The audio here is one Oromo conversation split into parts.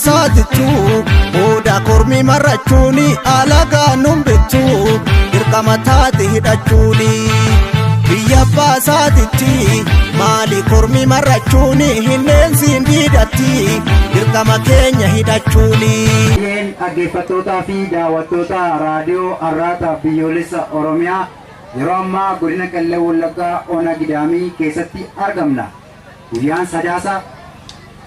baasaatittu booda kormi marrachuuni alagaa nun bittu dirqama taate hidhachuuni. Biyya baasaatitti maali kormi marrachuuni hinneensiin diidatti dirqama keenya hidhachuuni. Baay'een dhaggeeffattootaa fi daawwattoota Raadiyoo Arraata Biyyoolessa Oromiyaa, yeroo ammaa godina Qellem Wallaggaa Ona Gidaamii keessatti argamna. Guyyaan Sadaasa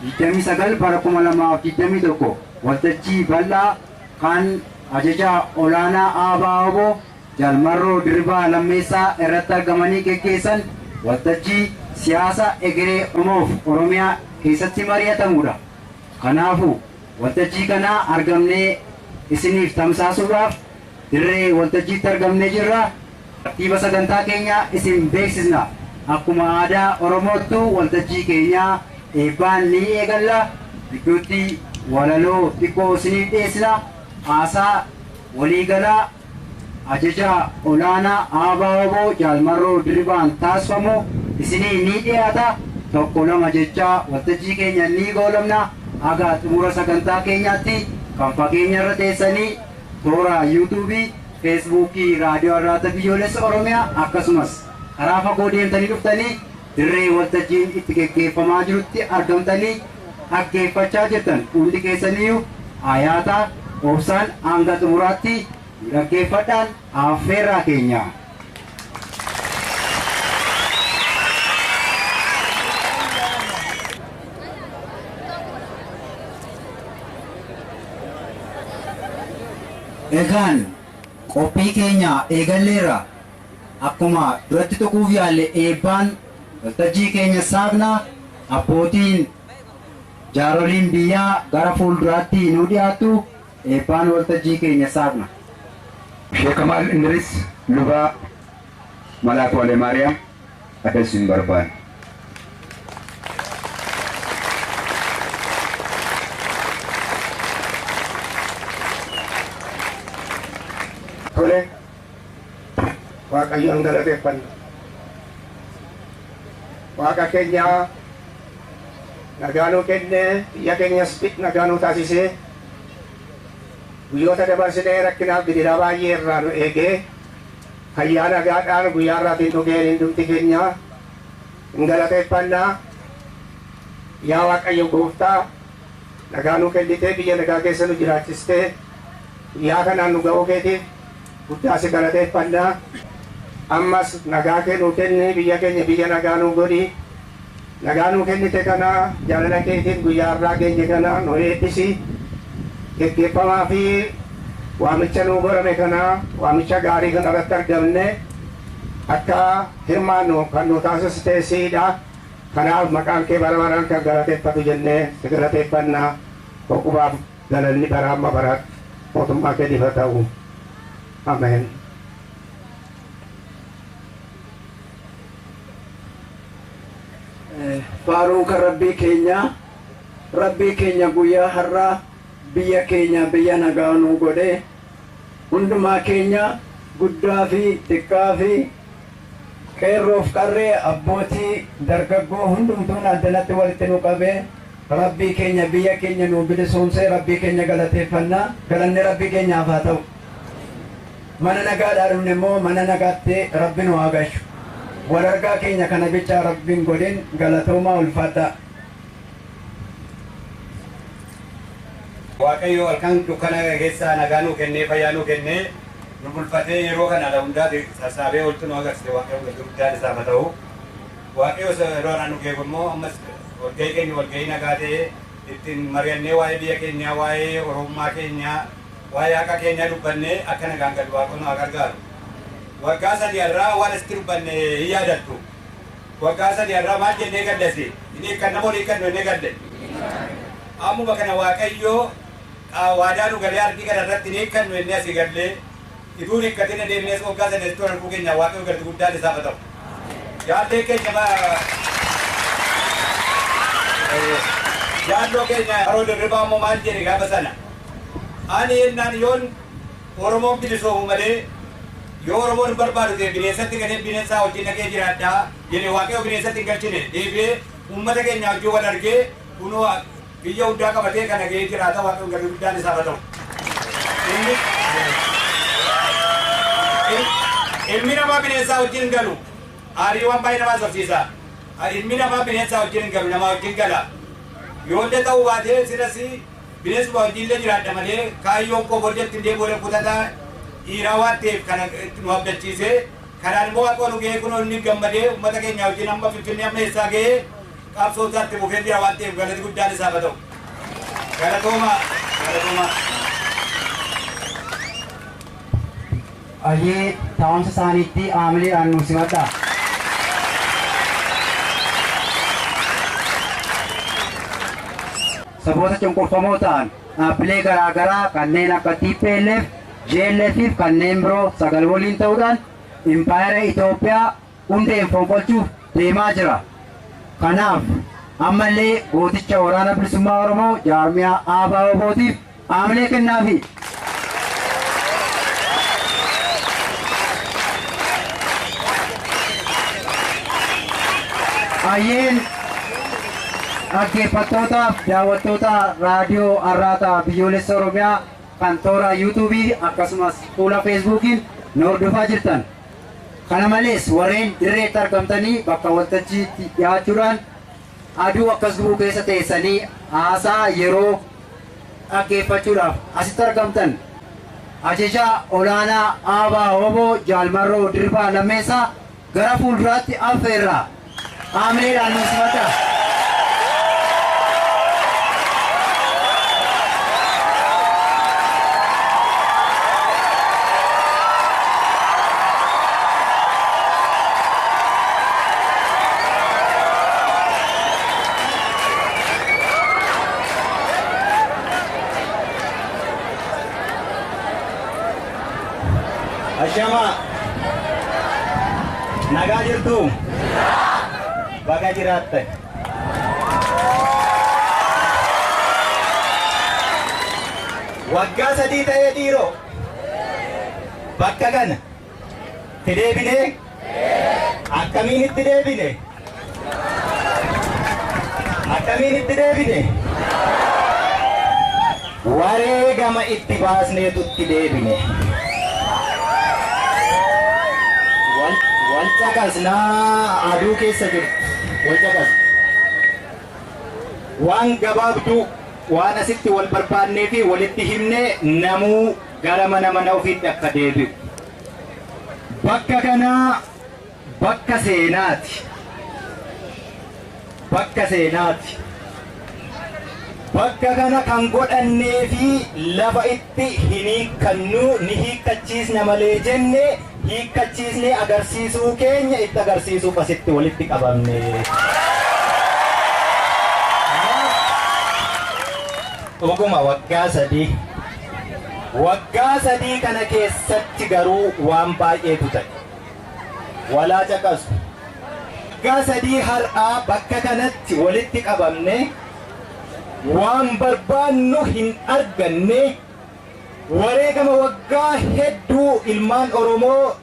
29 bara 2021 waltajjii bal'aa kan ajajaa olaanaa ABO Jaal Marroo Dirribaa Lammeessaa irratti argamanii geggeessan waltajjii siyaasa egeree Oromoof Oromiyaa keessatti mari'atamuudha. Kanaafuu waltajjii kana argamnee isiniif tamsaasuudhaaf dirree waltajjiitti argamnee jirra. Tartiiba sagantaa keenyaa isin beeksisna. Akkuma aadaa Oromoottu waltajjii keenya eebbaan ni eegalla. Gidduutti walaloo xiqqoo isiniif dhiyeessina. Haasaa waliigalaa Ajajaa Olaanaa ABO Jaal Marroo Dirribaan taasifamu isinii ni dhiyaata. Tokko lama jechaa waltajjii keenya ni goolabna. Haga xumura sagantaa keenyaatti kan fageenya irra teessanii toora Yuutuubii, Feesbuukii Raadiyoo Arraata Biyyoolessa Oromiyaa akkasumas karaa fagoo deemtanii dhuftanii dirree waltajjiin itti geggeeffamaa jirutti argamtanii dhaggeeffachaa jirtan hundi keessaniyyuu ayaataa obsaan hanga xumuraatti nu dhaggeeffadhaan affeerraa keenya. Egaan qophii keenya eegalleerra. Akkuma duratti tuquuf yaalle eebbaan waltajjii keenya saaqna. Abbootiin jaaroliin biyyaa gara fuulduraatti nuu dhiyaattu, eebbaan waltajjii keenya saaqna. Sheek Kamaal Indiris, Luba Malaakuu Alemaariyaam, akka isin barbaanna. Tole, Waaqayyoon galateeffanna. Waaqa keenya nagaa nuu kennee, biyya keenyas nagaa nuu taasisee, guyyoota dabarsinee rakkinaaf gidiraa baay'ee irraa nu eegee, fayyaa nagaadhaan guyyaa irraatiin nu ga'een hundumti keenya hin galateeffanna. Yaa Waaqayyo Gooftaa, nagaa nuu kennitee, biyya nagaa keessa nu jiraachistee, guyyaa kanaan nu ga'uu keetiif guddaa si galateeffanna. Ammas nagaa kee nuu kenni, biyya keenya biyya nagaa nuu godhi. Nagaa nuu kennite kana jaalala keetiin guyyaa har'aa geenye kana nu eebbisi. Geggeeffamaa fi waamicha nuu godhame kana, waamicha gaarii kana irratti argamne akka hirmaannu kan nu taasiste siidha. Kanaaf maqaan kee bara baraan kan galateeffatu jennee si galateeffanna. Hoqubaaf galanni bara amma baraatti mootummaa keetiif haa ta'u. Ameen. Faaruun kan Rabbii keenyaa. Rabbii keenya guyyaa har'aa biyya keenya biyya nagaa nuu godhe, hundumaa keenya guddaa fi xiqqaa fi qeerroof qarree, abbootii, dargaggoo hundumtuun addanatti walitti nu qabe, Rabbii keenya biyya keenya nuu bilisoomsee, Rabbii keenya galateeffanna. Galanni Rabbii keenyaaf haa ta'u. Mana nagaadhaa dhufne immoo mana nagaatti Rabbi nu haa gashu. Wal argaa keenya kana bichaa Rabbi hin godhin. Galatoomaa, ulfaadhaa. Waaqayyo halkan dukkana keessaa nagaa nuu kennee, fayyaa nuu kennee, nu bulfatee, yeroo kana ala hundaati sassaabee oltu nu agarsiise. Waaqayyo galata guddaan isaaf haa ta'u. Waaqayyo yeroo har'aa nu geebu immoo ammas walgahii keenya walgahii nagaa ta'ee ittiin mari'annee, waa'ee biyya keenyaa, waa'ee Oromummaa keenyaa, waa'ee haqa keenyaa dubbannee akka nagaan galu Waaqayyo nu haa gargaaru. Waggaa 3 har'aa waan asitti dubbanne hin yaadattu. Waggaa 3 har'aa maal jennee gallasi? Inni hiikkanna moo hiikkannu jennee galle? Ammuma kana Waaqayyo waadaa nu galee ardii kana irratti hin hiikkannu jennee asii gallee ituu hin hiikkatin adeemnees waggaa 3 asitti wal arguu keenya Waaqayyo galati guddaan isaaf haa ta'u. Jaallee keenya, jaalloo keenya Haroo Dirribaa immoo maal jedhe gaafa sana? Ani yennaan yoon Oromoon bilisoomu malee, yoo Oromoon hin barbaadu ta'e bineensatti galee bineensaa wajjin dhaqee jiraadha jedhe. Waaqayyo bineensatti hin galchine, deebi'ee uummata keenya wajjin wal argee kunoo Biyya hundaa qabatee kana ga'ee jiraata Waaqayyoon galii guddaan isaaf haa ta'u. Ilmi namaa bineensaa wajjin hin galu. Aariiwwan baay'ee namaa sobsiisa. Ilmi namaa bineensaa wajjin hin galu, namaa wajjin gala. Yoollee ta'uu baatee silas bineensuma wajjin illee jiraadha malee kaayyoon koo booddeetti illee booda kutataa dhiiraa waan ta'eef kana nu abdachiisee kanaan immoo Waaqoo nu ga'ee kunoo inni gammadee uummata keenya wajjin amma Finfinnee amma eessaa ga'ee qabsoo isaatti fufee jira waan ta'eef galati guddaan isaaf haa ta'u. Galatooma, galatooma. Ayyee taa'umsa isaaniitti aamileedhaan nu simadha. Saboota cunqurfamoo ta'an dhaabbilee garaa garaa kanneen akka TPLF, JLF fi kanneen biroo sagal waliin ta'uudhaan impaayera Itoophiyaa hundeen fonqolchuuf deemaa jira. Kanaaf ammallee gooticha waraana bilisummaa Oromoo jaarmiyaa ABO-tiif aamilee kennaafi. Ayyeen dhaggeeffattootaaf daawwattoota raadiyoo Arraataa Biyyoolessa Oromiyaa kan toora yuutuubii akkasumas fuula feesbuukiin nu hordofaa jirtan. Kana malees warreen dirreetti argamtanii bakka waltajjiitti dhiyaachuudhaan aduu akkas gubuu keessa teessanii haasaa yeroo dhaggeeffachuudhaaf asitti argamtan. Ajajaa olaanaa ABO Jaalmarroo Diribaa Lammeessaa gara fuulduraatti affeerra. Aamileedhaan nu simata. Ashama nagaa jirtu baga jiraatte. Waggaa 3 ta'ee dhiiroo bakka kana itti deebinee akkamiin itti deebine akkamiin itti deebine wareegama itti baasneetu itti deebine. Wal caqasnaa aduu keessa jirtu wal caqas. Waan gabaabduu waan asitti wal barbaannee fi walitti himne namuu gara mana mana ofiitti akka deebi'u. Bakka kanaa bakka seenaati. Bakka seenaati. Bakka kana kan godhannee fi lafa itti hin hiikkannu ni hiikkachiisna malee jenne hiikkachiisnee agarsiisuu keenya itti agarsiisuuf asitti walitti qabamne. Dhuguma waggaa 3. Waggaa 3 kana keessatti garuu waan baay'eetu ta'e. Walaa caqasu. Waggaa 3 har'aa bakka kanatti walitti qabamne waan barbaannu hin arganne wareegama waggaa hedduu ilmaan Oromoo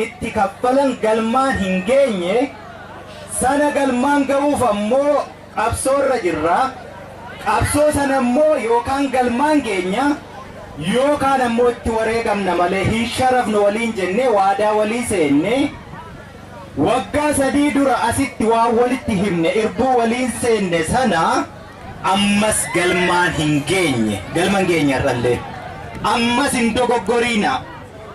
itti kaffalan galmaan hin geenye sana galmaan ga'uuf ammoo qabsoorra jirra. Qabsoo sana ammoo yookaan galmaan geenya yookaan ammoo itti wareegamna malee hin sharafnu waliin jenne waadaa walii seenne. Waggaa 3 dura asitti waan walitti himne irbuu waliin seenne sana ammas galmaan hin geenye galmaan geenye har'allee. Ammas hin dogoggoriina.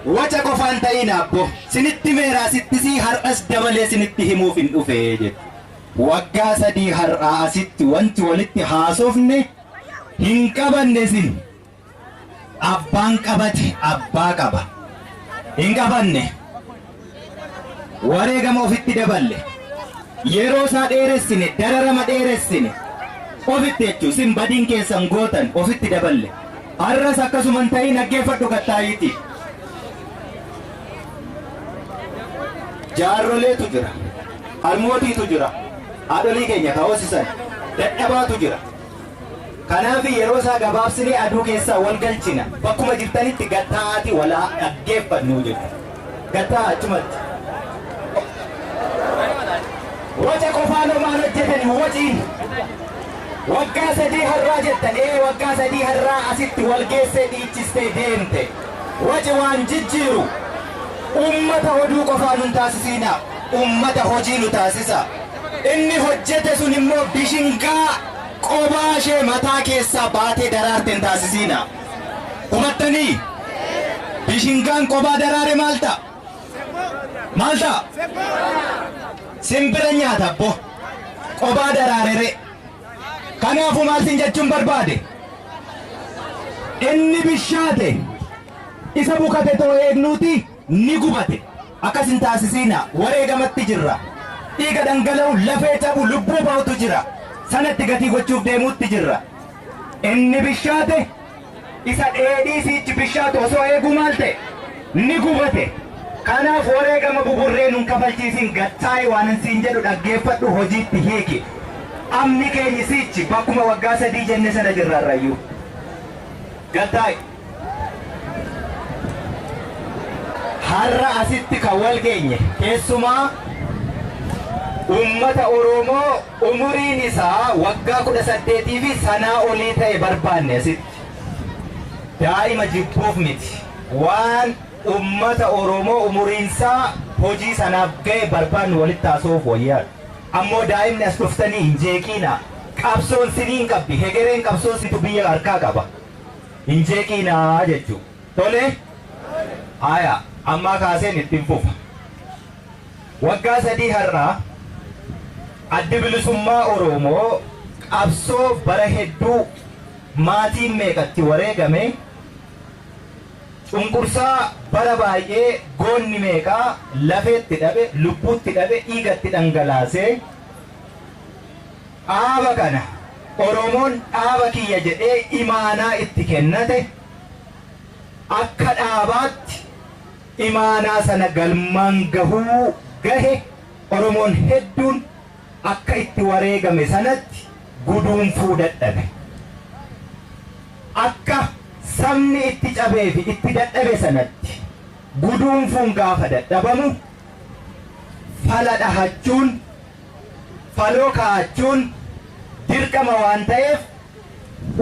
Waca qofaan ta'ina abbo. Sinitti meeraa sitti sii har'as dabalee sinitti himuuf hin dhufe jedhe. Waggaa 3 har'aa asitti wanti walitti haasofne hin qabanne sin. Abbaan qabate abbaa qaba. Hin qabanne. Wareegama ofitti daballe. Yeroo isaa dheeressine dararama dheeressine. Ofitti jechuun sin badiin keessan gootan ofitti daballe. Har'as akkasuma hin ta'in dhaggeeffadhu kattaayiiti. Jaarroleetu jira. Harmootiitu jira. Haadholii keenya kaawwasisan dadhabaatu jira. Kanaaf yeroo isaa gabaabsinee aduu keessaa wal galchina. Bakkuma jirtanitti gattaa'aati walaa dhaggeeffannu jechuudha. Gattaa'a achumatti. Waca qofaan homaan hojjetani waciin. Waggaa 3 har'aa jettan waggaa 3 har'aa asitti wal geessee dhiichistee deemte. Waci waan jijjiiru ummata oduu qofaa nun taasisiina, ummata hojii nu taasisa. Inni hojjete sun immoo bishingaa qobaa ishee mataa keessaa baatee daraarte hin taasisiina. Hubattanii? Bishingaan qobaa daraare maal ta'a? Maal ta'a? Simbira nyaata abbo. Qobaa daraarere. Kanaafuu maal sin jechuun barbaade? Inni bishaate isa bukate too eegnuuti ni gubate. Akkas hin taasisiina. Wareegamatti jirra. Dhiiga dhangala'u, lafee cabu, lubbuu ba'utu jira. Sanatti gatii gochuuf deemuutti jirra. Inni bishaate isa dheedhii siichi bishaatu osoo eeguu maal ta'e? Ni gubate. Kanaaf wareegama buburree nun kafalchiisin gattaa'i waan siin jedhu dhaggeeffadhu hojiitti hiiki. Amni keenyi siichi bakkuma waggaa 3 jenne sana jirra irrayyuu. Gattaa'i. Har'a asitti kan wal geenye keessumaa ummata Oromoo umuriin isaa waggaa 18 fi sanaa olii ta'e barbaanne asitti. Daa'ima jibbuuf miti. Waan ummata Oromoo umuriin isaa hojii sanaaf ga'e barbaannu walitti haasa'uuf wayyaadha. Ammoo daa'imni as dhuftanii hin jeeqiina. Qabsoon siniin qabdi. Hegereen qabsoon situ biyya harkaa qaba. Hin jeeqiinaa jechuudha. Tole? Haya, ammaa kaaseen ittiin fufa. Waggaa 3 har'aa Addi Bilisummaa Oromoo qabsoo bara hedduu maatiin meeqatti wareegame, cunqursaa bara baay'ee goonni meeqaa lafeetti dhabe, lubbuutti dhabe, dhiigatti dhangalaasee dhaaba kana Oromoon dhaaba kiyya jedhee imaanaa itti kennate akka dhaabaatti imaanaa sana galmaan gahuu gahe Oromoon hedduun akka itti wareegame sanatti guduunfuu dadhabe. Akka sabni itti cabee fi itti dadhabe sanatti guduunfuun gaafa dadhabamu fala dhahachuun faloo kaa'achuun dirqama waan ta'eef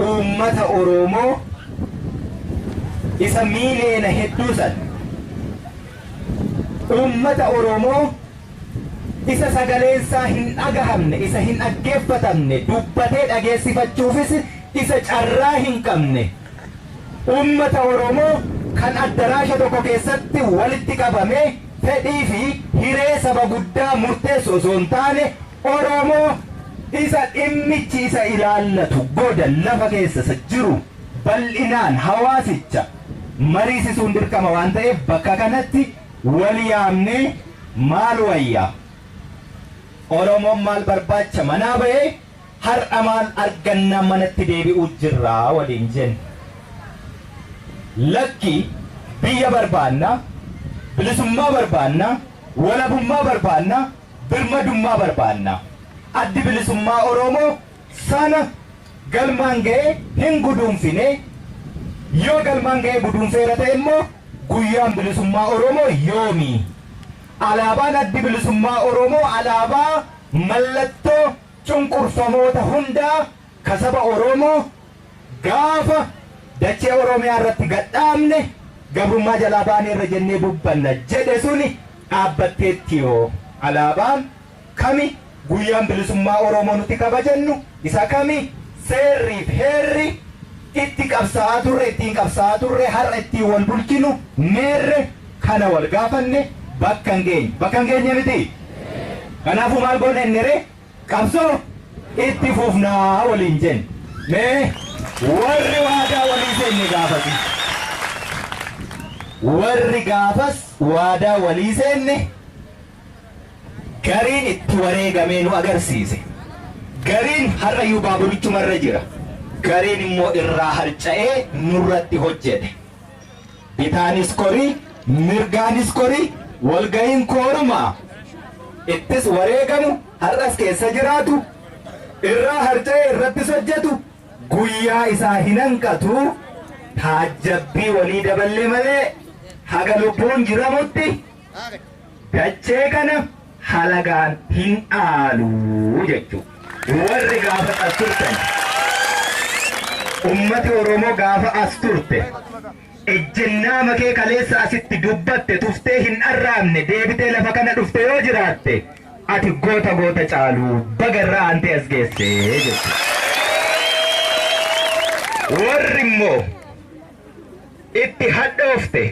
uummata Oromoo isa miiliyoona hedduu sana uummata Oromoo isa sagaleensaa hin dhagahamne, isa hin dhaggeeffatamne, dubbatee dhageessifachuufis isa carraa hin qabne uummata Oromoo kan addaraasha tokko keessatti walitti qabame fedhii fi hiree saba guddaa murteessu osoo hin taane Oromoo isa dhimmichi isa ilaallatu goda lafa keessa isa jiru bal'inaan hawaasicha mariisisuun dirqama waan ta'eef bakka kanatti wal yaamnee maal wayyaa? Oromoon maal barbaacha manaa ba'ee har'a maal argannaa manatti deebi'uu jirraa waliin jenne. Lakki biyya barbaanna, bilisummaa barbaanna, walabummaa barbaanna, birmadummaa barbaanna. Addi bilisummaa Oromoo sana galmaan ga'ee hin guduunfine. Yoo galmaan ga'ee guduunfeera ta'e immoo guyyaan bilisummaa Oromoo yoomi? Alaabaan addi bilisummaa Oromoo alaabaa mallattoo cunqurfamoota hundaa kasaba Oromoo gaafa dachee Oromiyaa irratti gadhaabne gabrummaa jalaa baaneerra jennee dubbanna jedhe suni dhaabbatteetti yoo alaabaan kami guyyaan bilisummaa Oromoo nuti kabajannu isa kami seerriif heerri itti qabsaa'aa turre ittiin qabsaa'aa turre har'a ittiin wal bulchinu meerre kana wal gaafanne bakka hin geenye. Bakka hin geenye miti. Kanaafuu maal goone inni ree qabsoo itti fufnaa waliin jenne. Mee warri waadaa walii seenne gaafasi. Warri gaafas waadaa walii seenne gariin itti wareegamee nu agarsiise. Gariin har'ayyuu baaburichumarra jira. Gariin immoo irraa harca'ee nurratti hojjete. Bitaanis korii, mirgaanis korii, walga'iin koorumaa ittis wareegamu har'as keessa jiraatu irraa harca'ee irrattis hojjetu guyyaa isaa hin hanqatu taajjabbii walii daballee malee haga lubbuun jiramutti dachee kana halagaan hin dhaalu jechuudha. Warri gaafa as turtan, ummati Oromoo gaafa as turte, ejjennaa makee kaleessa asitti dubbatte tuftee hin arraabne deebitee lafa kana dhufte yoo jiraatte, ati goota goota caalu, bagarraa aantee as geesse jechuudha. Warri immoo itti hadhoofte,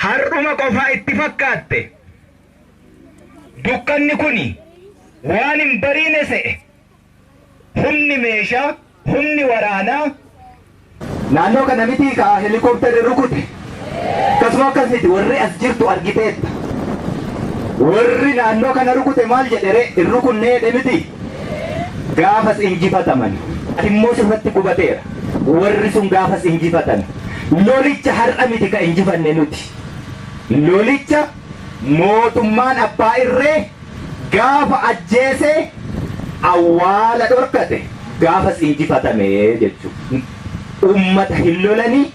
har'uma qofaa itti fakkaatte, dukkanni kuni waan hin bariine se'e, humni meeshaa, humni waraanaa Naannoo kana miti ka helikoophterri rukute. Akkasuma akkas miti, warri as jirtu argiteetta. Warri naannoo kana rukute maal jedhe ree? Hin rukunnee jedhe miti. Gaafas injifataman. Ati immoo sirratti gubateera. Warri sun gaafas injifatan. Lolicha har'a miti ka injifanne nuti. Lolicha mootummaan abbaa irree gaafa ajjeesee awwaala dhorkate gaafas injifatame jechuudha. Ummata hin lolanii,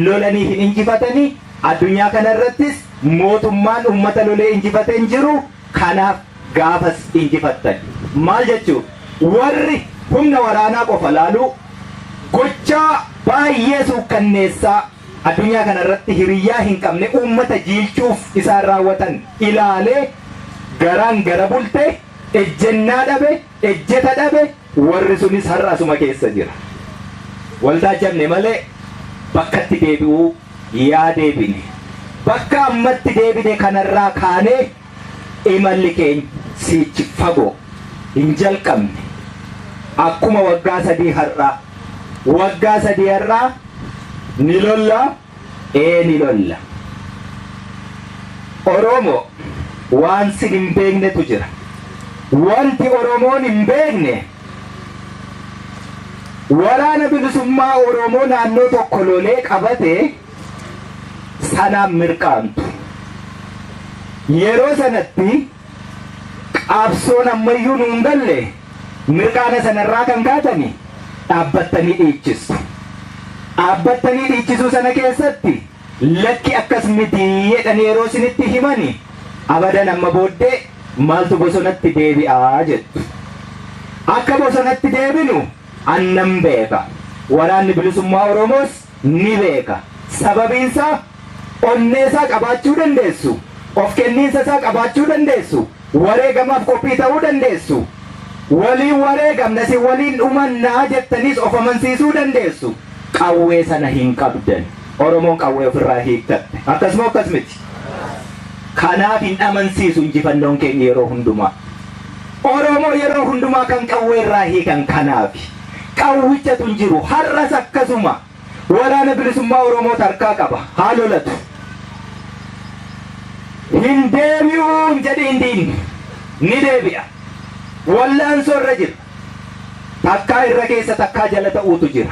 lolanii hin injifatanii. Addunyaa kanarrattis mootummaan ummata lolee injifatee hin jiru. Kanaaf gaafas injifattan. Maal jechuun, warri humna waraanaa qofa laaluu, gochaa baay'ee suukkanneessaa addunyaa kanarratti hiriyyaa hin qabne uummata jiilchuuf isaan raawwatan ilaalee garaan gara bulte, ejjennaa dhabe, ejjeta dhabe. Warri sunis har'a asuma keessa jira. Waldaa jabne malee bakkatti deebi'uu yaa deebine. Bakka ammatti deebine kanarraa kaanee imalli keenya siichi fagoo hin jalqabne. Akkuma waggaa 3 har'aa. Waggaa 3 har'aa ni lolla, ee ni lolla. Oromoo, waan sin hin beeknetu jira. Wanti Oromoon hin beekne, waraana bilisummaa Oromoo naannoo tokko lolee qabate sanaan mirqaamtu. Yeroo sanatti qabsoon ammayyuu nuun galle, mirqaana sanarraa kan kaatani dhaabbattanii dhiichistu. Dhaabbattanii dhiichisuu sana keessatti lakki akkas miti jedhanii yeroo isinitti himani, abadan amma booddee maaltu bosonatti deebi'aa jettu. Akka bosonatti deebinu annan beeka. Waraanni bilisummaa Oromoos ni beeka. Sababiinsaa onneesaa qabaachuu dandeessu. Of kenniinsa isaa qabaachuu dandeessu. Wareegamaaf qophii ta'uu dandeessu. Waliin wareegamna, si waliin dhumannaa jettaniis of amansiisuu dandeessu. Qawwee sana hin qabdan. Oromoon qawwee ofirraa hiikkatte. Akkasuma akkas miti. Kanaaf hin amansiisu injifannoon keenya yeroo hundumaa. Oromoo yeroo hundumaa kan qawwee irraa hiikan kanaafi. Qawwichatu hin jiru. Har'as akkasuma. Waraana bilisummaa Oromoo tarkaa qaba. Haa lolatu. Hin deebi'uun jedhiin diinni. Ni deebi'a. Wallaansoo irra jira. Takkaa irra keessa, takkaa jala ta'uutu jira.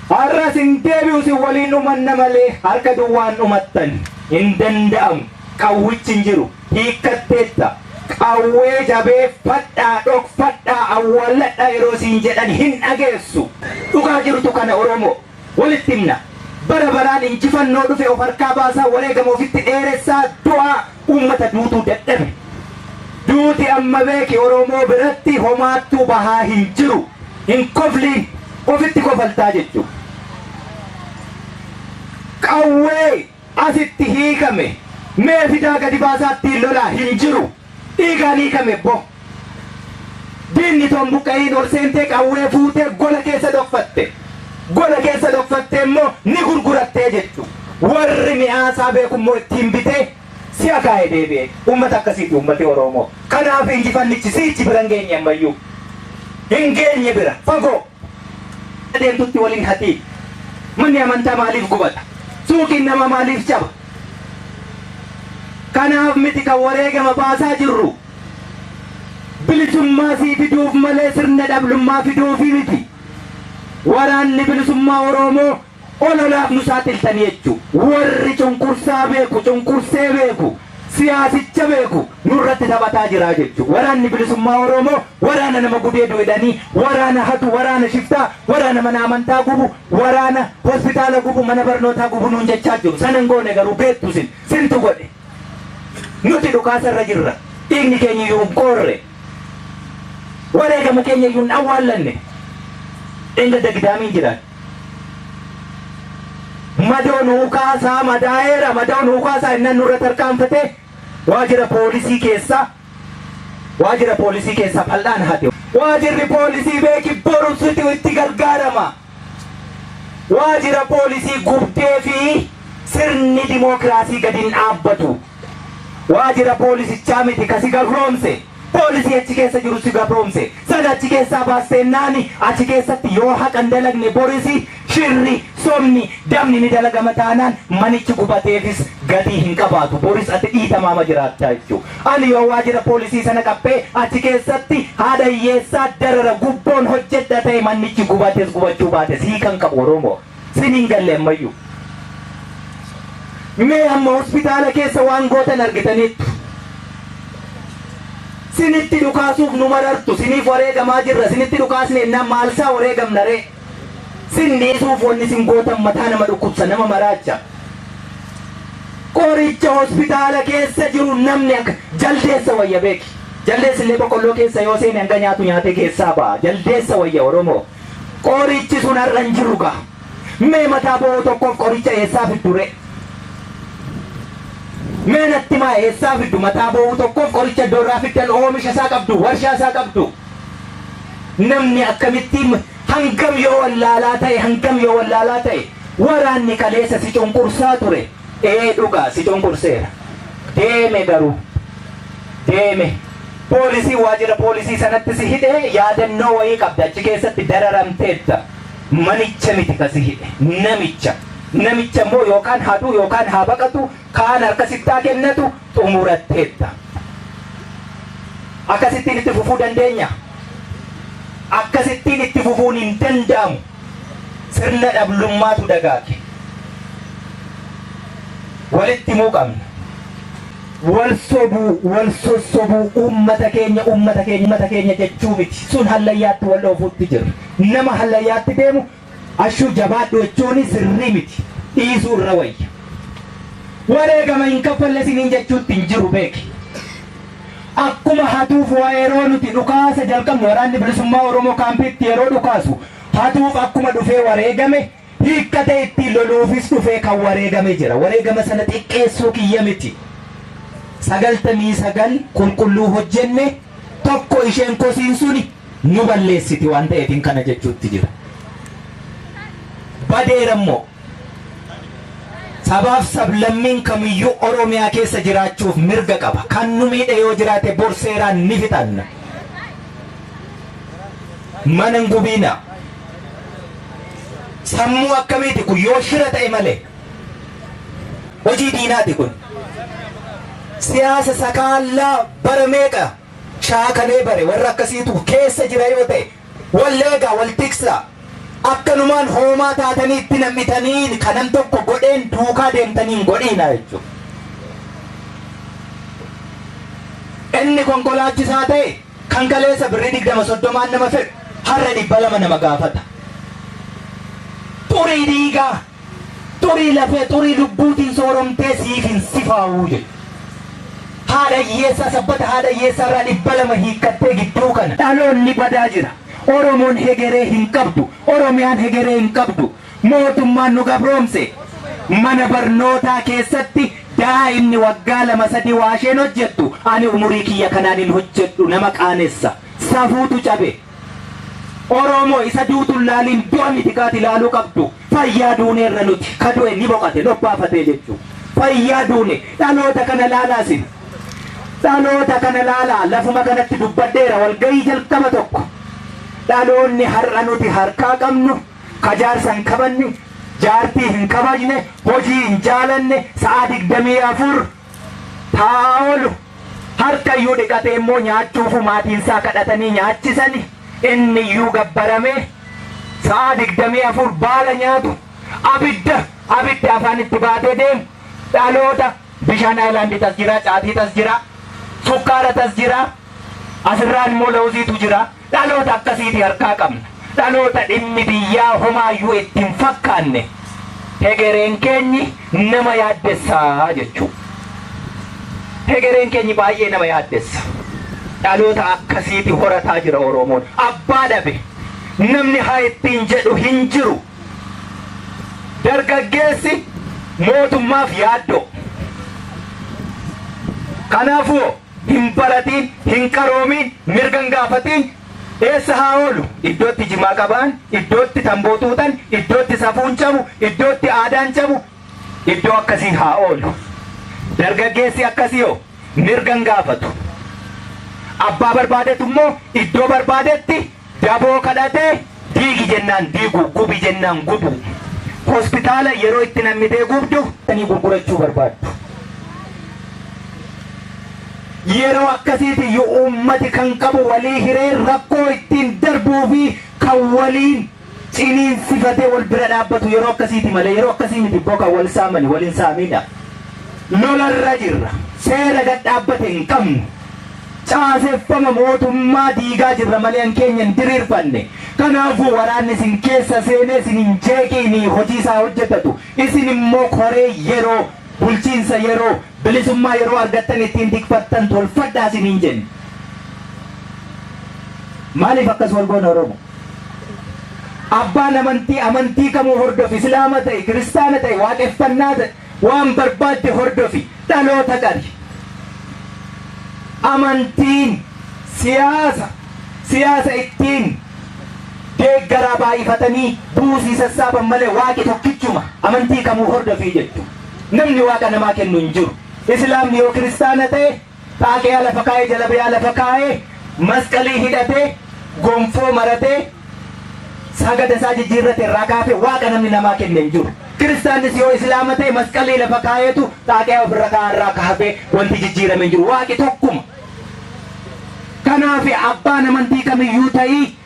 Har'as hin deebi'u, sin waliin dhumanna malee harka duwwaan dhumattan hin danda'amu. Qawwichi hin jiru. Hiikkatteetta. Qawwee jabeeffadhaa, dhokfadhaa, awwaalladhaa yeroo siin jedhan hin dhageessu. Dhugaa jirtu kana Oromoo walitti himna. Bara baraan injifannoo dhufe of harkaa baasaa, wareegama ofitti dheeressaa, du'aa uummata duutuu dadhabe. Duuti amma beeki Oromoo biratti homaattuu bahaa hin jiru. Hin kofliin, ofitti kofaltaa jechuudha. Qawwee asitti hiikame mee fidaa gadi baasaa ittiin lolaa, hin jiru. Dhiigaan hiikame bo. Diinni toon buqqa'iin ol seentee qawwee fuutee gola keessa dhokfatte. Gola keessa dhokfattee immoo ni gurgurattee jechuudha. Warri mi'aasaa beeku immoo ittiin bitee si'a kaa'ee deebi'e. Uummata akkasiiti uummati Oromoo. Kanaaf injifannichi siichi bira hin geenye ammayyuu. Hin geenye, bira fagoo. Adeemtutti waliin hatii. Manni amantaa maaliif gubata? Suuqiin namaa maaliif caba? Kanaaf miti kan wareegama baasaa jirru. Bilisummaa sii fiduuf malee sirna dhablummaa fiduufi miti. Waraanni bilisummaa Oromoo ololaaf nu saaxiltanii jechuu. Warri cunqursaa beeku, cunqursee beeku, siyaasicha beeku nurratti taphataa jira jechuu. Waraanni bilisummaa Oromoo waraana nama gudeedu jedhanii, waraana hatu, waraana shiftaa, waraana mana amantaa gubu, waraana hospitaala gubu, mana barnootaa gubu nuun jechaa jiru. Sana hin goone garuu beektu sin. Sintu godhe. Nuti dhukaasa irra jirra. Dhiigni keenya iyyuu hin qoorre. Wareegama keenya iyyuu hin awwaallanne. Dheengadda Gidaamiin jiran. Madoo nuu kaasaa madaa'eera madoo nuu kaasaa innan nurra tarkaanfate waajjira poolisii keessa waajjira poolisii keessa fal'aan hate. Waajjirri poolisii beeki boru situ itti gargaarama. Waajjira poolisii gubdee fi sirni dimookiraasii gadi hin dhaabbatu. Waajjira poolisichaa miti kasi gabroomse. Poolisii achi keessa jiru si gabroomse. Sana achi keessaa baasteennaani achi keessatti yoo haqa hin dalagne borisi shirri somni damni ni dalagama taanaan manichi gubateefis gatii hin qabaatu. Boris ati dhiitamaama jiraattaa jechuudha. Ani yoo waajjira poolisii sana qabbee achi keessatti haadha hiyyeessaa darara gubboon hojjedha ta'e manichi gubates gubachuu baates hiikan qabu Oromoo. Sin hin galle ammayyuu. Mee amma hospitaala keessa waan gootan argitaniittu. Sinitti dhukaasuuf nu marartu, siniif wareegamaa jirra, sinitti dhukaasne ennaan maalsaa wareegamna ree. Sin dhiisuuf wanni sin gootan mataa nama dhukkubsa, nama maraacha. Qoricha hospitaala keessa jiru namni akka jaldeessa wayya beeki. Jaldeessi illee boqqolloo keessa yoo seene hanga nyaatu nyaatee keessaa ba'a. Jaldeessa wayya Oromoo. Qorichi sun har'a hin jiru gaa. Mee mataa bo'oo tokkoof qoricha eessaa fiddu ree? Mee natti maa eessaa fiddu mataa bo'oo tokkoof qoricha iddoo irraa fiddan oomisha isaa qabdu warshaa isaa qabdu. Namni akkamitti hangam yoo wallaalaa ta'e hangam yoo wallaalaa ta'e waraanni kaleessa si cunqursaa ture. Ee dhugaa si cunqurseera. Deeme garuu deeme. Poolisii waajjira poolisii sanatti si hidhee yaadannoo wayii qabda achi keessatti dararamteetta. Manicha miti ka si hidhe namicha. Namicha immoo yookaan haaduu yookaan haa baqatu kaan harka sittaa kennatu xumuratteetta. Akkasittiin itti fufuu dandeenya. Akkasittiin itti fufuun hin danda'amu. Sirna dhablummaatu dagaage. Walitti himuu qabna. Wal sobuu, wal sossobuu, uummata keenya, uummata keenya, uummata keenya jechuu miti. Sun hallayyaatti wal dhoofuutti jira. Nama hallayyaatti deemu ashuu jabaadhu jechuun sirrii miti. Dhiisuu irra wayya. Wareegama hin kaffalle isiniin jechuutti hin jiru beeki. Akkuma hatuuf waa yeroo nuti dhukaasa jalqabnu waraanni bilisummaa Oromoo kaampiitti yeroo dhukaasu hatuuf akkuma dhufee wareegame hiikkate ittiin loluufis dhufee kan wareegame jira. Wareegama sana xiqqeessuu kiyya miti. 99 qulqulluu hojjenne tokko isheen kosiin suni nu balleessiti waan ta'eefin kana jechuutti jira. Badeera immoo sabaaf sablammiin kamiyyuu Oromiyaa keessa jiraachuuf mirga qaba. Kan nu miidhe yoo jiraate bor seeraan ni fixanna. Mana hin gubiina. Sammuu akkamiiti kun yoo shira ta'e malee. Hojii diinaati kun. Siyaasa sakaallaa bara meeqa shaakalee bare warra akkasiitu keessa jira yoo ta'e walleegaa wal tiksaa. Akkanumaan hoomaa taatanii itti nam'itanii kanan tokko godheen duukaa deemtanii hin godhiina jechuudha. Inni konkolaachisaa ta'e kan kaleessa birrii 20 30 nama fedhu har'a 200 nama gaafata. Xurii dhiigaa, xurii lafee, xurii lubbuutiin sooromtee siif hin sifaa'uu jedhu. Haadha hiyyeessaa sabbata haadha hiyyeessaa irraa 200 hiikkattee gidduu kana. Dhaloonni badaa jira. Oromoon hegeree hin qabdu. Oromiyaan hegeree hin qabdu. Mootummaan nu gabroomse. Mana barnootaa keessatti daa'imni waggaa 2 3 waa isheen hojjettu ani umurii kiyya kanaan hin hojjedhu nama qaanessa. Safuutu cabe. Oromoo isa duutu laaliin du'a miti kaati ilaaluu qabdu. Fayyaa duuneerra nuti ka du'e ni boqate lobbaafatee jechuudha. Fayyaa duune dhaloota kana laalaasin. Dhaloota kana laalaa lafuma kanatti dubbadheera walgahii jalqaba tokko. Dhaloonni har'a nuti harkaa qabnu ka jaarsa hin kabanne, jaartii hin kabajne, hojii hin jaalanne, sa'a 24 taa'aa oolu. Harka iyyuu dhiqatee immoo nyaachuufu maatiinsaa kadhatanii nyaachisani. Inni iyyuu gabbaramee sa'a 24 baala nyaatu. Abidda abidda afaan itti baatee deemu. Dhaloota bishaan aayilaandii tas jira, caatii tas jira, sukkaara tas jira, asirraan immoo lawuziitu jira. Dhaloota akkasiiti harkaa qabna. Dhaloota dhimmi biyyaa homaayyuu itti hin fakkaanne. Hegereen keenyi nama yaaddessaa jechuudha. Hegereen keenyi baay'ee nama yaaddessa. Dhaloota akkasiiti horataa jira Oromoon. Abbaa dhabe. Namni haa ittiin jedhu hin jiru. Dargaggeessi mootummaaf yaaddoo. Kanaafuu hin baratiin, hin qaroomiin, mirga hin gaafatiin eessa haa oolu? Iddootti jimaa qabaan, iddootti tamboo xuuxan, iddootti safuun cabu, iddootti aadaan cabu, iddoo akkasii haa oolu. Dargaggeessi akkasii hoo mirga hin gaafatu. Abbaa barbaadetu immoo iddoo barbaadetti daboo kadhatee diigi jennaan diigu, gubi jennaan gubu. Hospitaala yeroo itti nammitee gubdu gurgurachuu barbaaddu. Yeroo akkasiiti iyyuu uummati kan qabu walii hiree rakkoo ittiin darbuu fi kan waliin ciniinsifatee wal bira dhaabbatu yeroo akkasiiti malee yeroo akkasii miti ibboo kan wal saamani wal hin saamina. Lolarra jirra. Seera gad dhaabbate hin qabnu. Caaseffama mootummaa diigaa jirra malee an keenya hin diriirfanne. Kanaafuu waraanni isin keessa seenee isin hin jeeqiinii hojii isaa hojjetatu. Isin immoo koree yeroo, bulchiinsa yeroo, bilisummaa yeroo argattan ittiin tikfattan tolfadhaa isiniin jenne. Maaliif akkas wal goona Oromo? Abbaan amantii amantii kamuu hordofi, Islaama ta'i, Kiristaana ta'i, Waaqeffannaa ta'i, waan barbaadde hordofi, dhaloota qabi. Amantiin siyaasa, siyaasa ittiin deeggaraa baay'ifatanii buusii sassaaban malee Waaqi tokkichuma, amantii kamuu hordofii jettu. Namni Waaqa namaa kennu hin jiru. Islaamni yoo Kiristaana ta'e xaaqeyaa lafa kaa'ee, jalabiyaa lafa kaa'ee, masqalii hidhatee, gonfoo maratee, sagada isaa jijjiirrate irraa kaafee Waaqa namni namaa kenne hin jiru. Kiristaannis yoo Islaama ta'e masqalii lafa kaa'eetu xaaqeyaa ofirra kaa'aa irraa kaafee wanti jijjiirame hin jiru. Waaqi tokkuma. Kanaaf abbaan amantii kamiyyuu ta'ii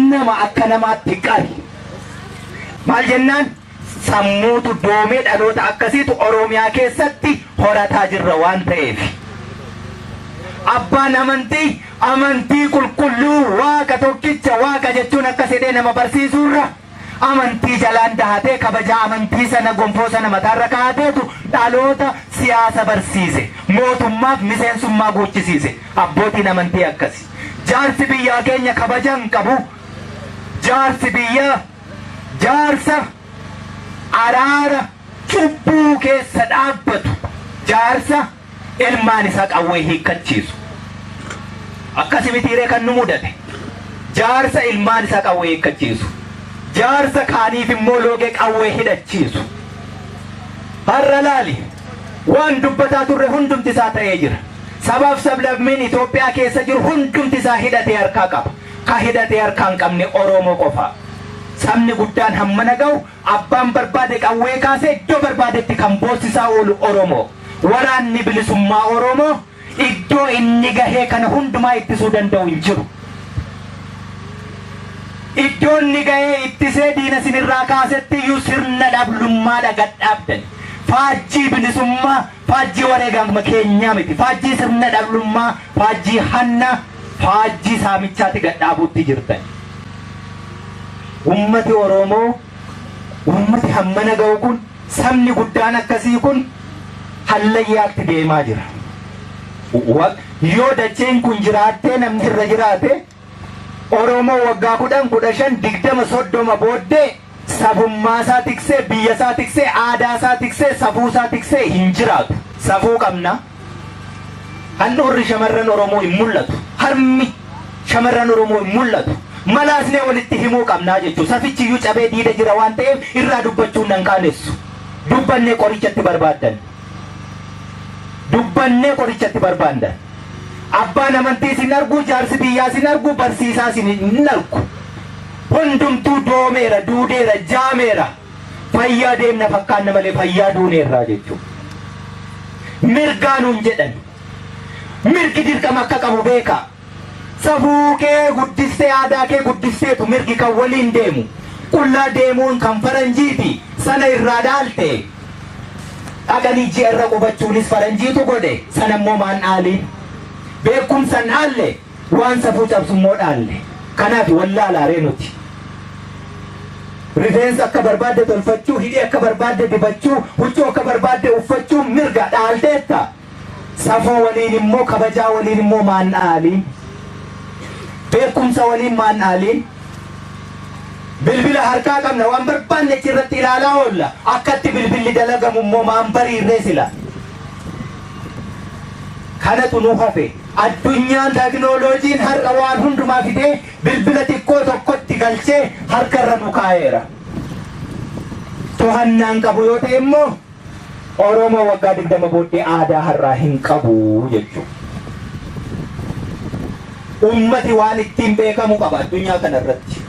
nama akka namaatti qabi. Maal jennaan sammuutu doomee dhaloota akkasiitu Oromiyaa keessatti horataa jirra waan ta'eef. Abbaan amantii amantii qulqulluu Waaqa tokkicha Waaqa jechuun akkas jedhee nama barsiisuurra amantii jalaan dahatee kabajaa amantii sana gonfoo sana mataarra kaa'ateetu dhaloota siyaasa barsiise. Mootummaaf miseensummaa guuchisiise. Abbootiin amantii akkasi. Jaarsi biyyaa keenya kabaja hin qabu. Jaarsi biyyaa jaarsa araara cubbuu keessa dhaabbatu. Jaarsa ilmaan isaa qawwee hiikkachiisu. Akkasi mitiiree kan nu mudate. Jaarsa ilmaan isaa qawwee hiikkachiisu. Jaarsa kaaniif immoo loogee qawwee hidhachiisu. Har'a laali waan dubbataa turre hundumti isaa ta'ee jira. Sabaaf sablammiin Itoophiyaa keessa jiru hundumti isaa hidhatee harkaa qaba. Ka hidhatee harkaa hin qabne Oromoo qofa. Sabni guddaan hammana ga'u abbaan barbaade qawwee kaasee iddoo barbaadetti kan boossisaa oolu Oromoo. Waraanni bilisummaa Oromoo iddoo inni gahee kana hundumaa ittisuu danda'u hin jiru. Iddoo inni gahee ittisee diina isinirraa kaasetti iyyuu sirna dhablummaadha gad dhaabdani. Faajjii bilisummaa, faajjii wareegama keenyaa miti. Faajjii sirna dhablummaa, faajjii hanna, faajjii saamichaatti gad dhaabuutti jirtani. Ummati Oromoo, ummati hammana ga'u kun, sabni guddaan akkasii kun hallayyaatti deemaa jira. Yoo dacheen kun jiraattee namni irra jiraate, Oromoo waggaa 10, 15, 20, 30 booddee sabummaa isaa tiksee, biyya isaa tiksee, aadaa isaa tiksee, safuu isaa tiksee hin jiraatu. Safuu qabna. Handhuurri shamarran Oromoo hin mul'atu. Harmi shamarran Oromoo hin mul'atu. Malaasnee walitti himuu qabnaa jechuudha. Safichiyyuu cabee diida jira waan ta'eef irraa dubbachuun nan qaanessu. Dubbannee qorichatti barbaaddan. Dubbannee qorichatti barbaandan. Abbaan amantii sin argu, jaarsi biyyaa sin argu, barsiisaa sin hin argu. Hundumtuu doomeera, duudeera, jaameera. Fayyaa deemna fakkaanna malee fayyaa duuneerraa jechuudha. Mirgaa nuun jedhan. Mirgi dirqama akka qabu beekaa. Safuu kee guddistee aadaa kee guddisteetu mirgi kan waliin deemu. Qullaa deemuun kan faranjiiti sana irraa dhaalte. Dhaqanii ji'a irra qubachuunis faranjiitu godhe sana immoo maan dhaaliin. Beekumsa hin dhaalle waan safuu cabsu immoo dhaalle. Kanaaf wallaalaaree nuti. Rifeensa akka barbaadde tolfachuu, hidhii akka barbaadde dibachuu, huccuu akka barbaadde uffachuu mirga dhaalteetta. Safuu waliin immoo kabajaa waliin immoo maan dhaaliin. Beekumsa waliin maan dhaaliin. Bilbila harkaa qabna waan barbaanne achirratti ilaalaa oolla. Akkatti bilbilli dalagamu immoo maan bariirree sila. Kanatu nu hafe. Addunyaan teknooloojiin har'a waan hundumaa fidee bilbila xiqqoo tokkotti galchee harkarra nu kaa'eera. To'annaan qabu yoo ta'e immoo Oromoo waggaa 20 booddee aadaa har'aa hin qabu jechuudha. Ummati waan ittiin beekamu qaba addunyaa kana irratti.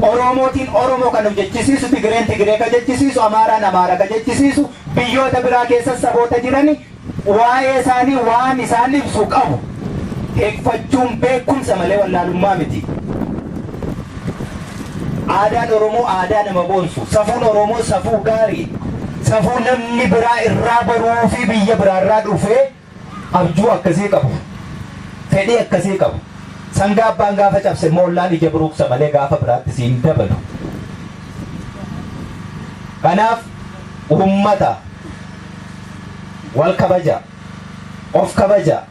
Oromootiin Oromoo kan jechisiisu, Tigireen Tigiree ka jechisiisu, Amaaraan Amaara ka jechisiisu, biyyoota biraa keessa saboota jirani waa'ee isaanii waan isaan ibsu qabu. Teekfachuun beekumsa malee wallaalummaa miti. Aadaan Oromoo aadaa nama boonsu. Safuun Oromoo safuu gaarii. Safuu namni biraa irraa baruu fi biyya biraarraa dhufee abjuu akkasii qabu. Fedhii akkasii qabu. Sangaa abbaan gaafa cabse moollaan ija buruqsa malee gaafa biraatti siin dabalu. Kanaaf uummata wal kabaja, of kabaja.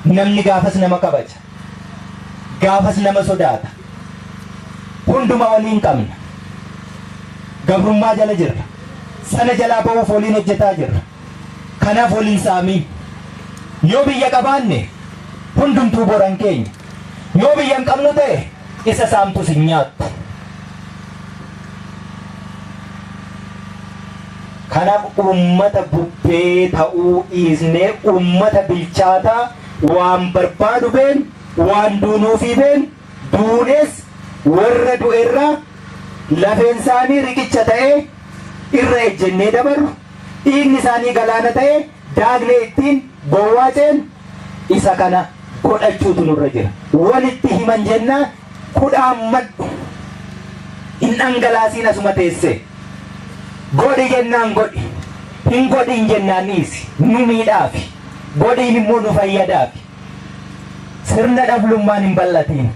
Namni gaafas nama kabaja. Gaafas nama sodaata. Hunduma waliin qabna. Gabrummaa jala jirra. Sana jalaa ba'uuf waliin hojjetaa jirra. Kanaaf waliin saamiin. Yoo biyya qabaanne hundumtuu boran keenya. Yoo biyya hin qabnu ta'e isa saamtus hin nyaattu. Kanaaf uummata bubbee ta'uu dhiisnee uummata bilchaataa waan barbaadu been, waan duunuufii been, duunees warra du'erraa lafeen isaanii riqicha ta'ee irra ejjennee dabarru, dhiigni isaanii galaana ta'ee daagnee ittiin gowwaa ceenu isa kana godhachuutu nurra jira. Walitti himan jennaa kudhaan madhu hin dhangalaasiin asuma teessee. Godhi jennaan godhi. Hin godhin jennaan dhiisi. Nu miidhaafi. Godhiin immoo nu fayyadaafi. Sirna dhablummaan hin bal'atiin.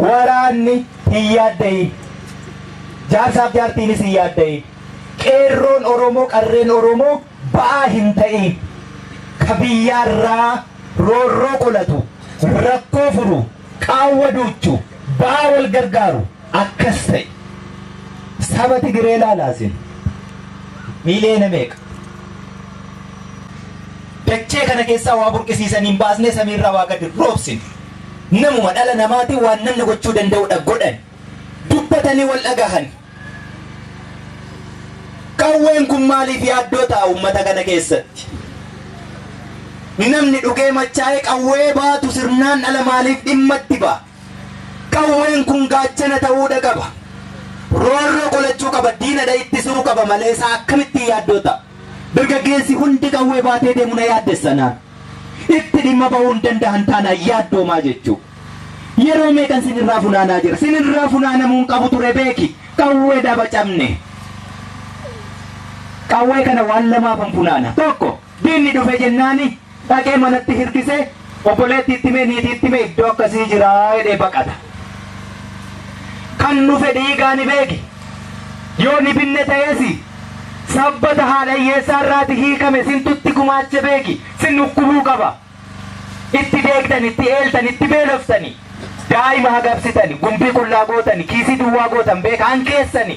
Waraanni hin yaaddayin. Jaarsaaf jaartiinis hin yaaddayin. Qeerroon Oromoo qarreen Oromoo ba'aa hin ta'in. Ka biyyaarraa roorroo qolatu, rakkoo furu, qaawwa duuchu, ba'aa wal gargaaru akkas ta'e. Saba Tigiree ilaalaa isin. Miiliyoona meeqa? Dachee kana keessaa waa burqisiisanii hin baasnee samiirraa waa gadi roobsine. Namuma dhala namaatiin waan namni gochuu danda'udha godhan. Dubbatanii wal dhagahan. Qawween kun maaliif yaaddoo ta'a uummata kana keessatti? Namni dhugee machaa'ee qawwee baatu sirnaan dhala maaliif dhimma itti ba'a? Qawween kun gaachana ta'uudha qaba. Roorroo qolachuu qaba, diinadha ittisuu qaba malee isaa akkamittiin yaaddoo ta'a? Dargaggeessi hundi qawwee baatee deemu na yaaddessa naan. Itti dhimma bahuu hin danda'an taanaan yaaddoomaa jechuu. Yeroo meeqan sinirraa funaanaa jira? Sinirraa funaanamuu hin qabu ture beeki. Qawwee daba cabne. Qawwee kana waan lamaafan funaana. Tokko diinni dhufe jennaani dhaqee manatti hirkisee obboleettii itti himee niitii itti himee iddoo akkasii jiraa jedhee baqata. Kan dhufe dhiigaa ni beeki. Yoo ni binne ta'eesi sabbata haadha hiyyeessaa irraati hiikame sintutti gumaache beeki. Sin dhukkubuu qaba. Itti deegdani, itti eeltani, itti beeloftani, daa'ima hagabsitani, gumbii qullaa gootani, kiisii duwwaa gootan beeka an keessani.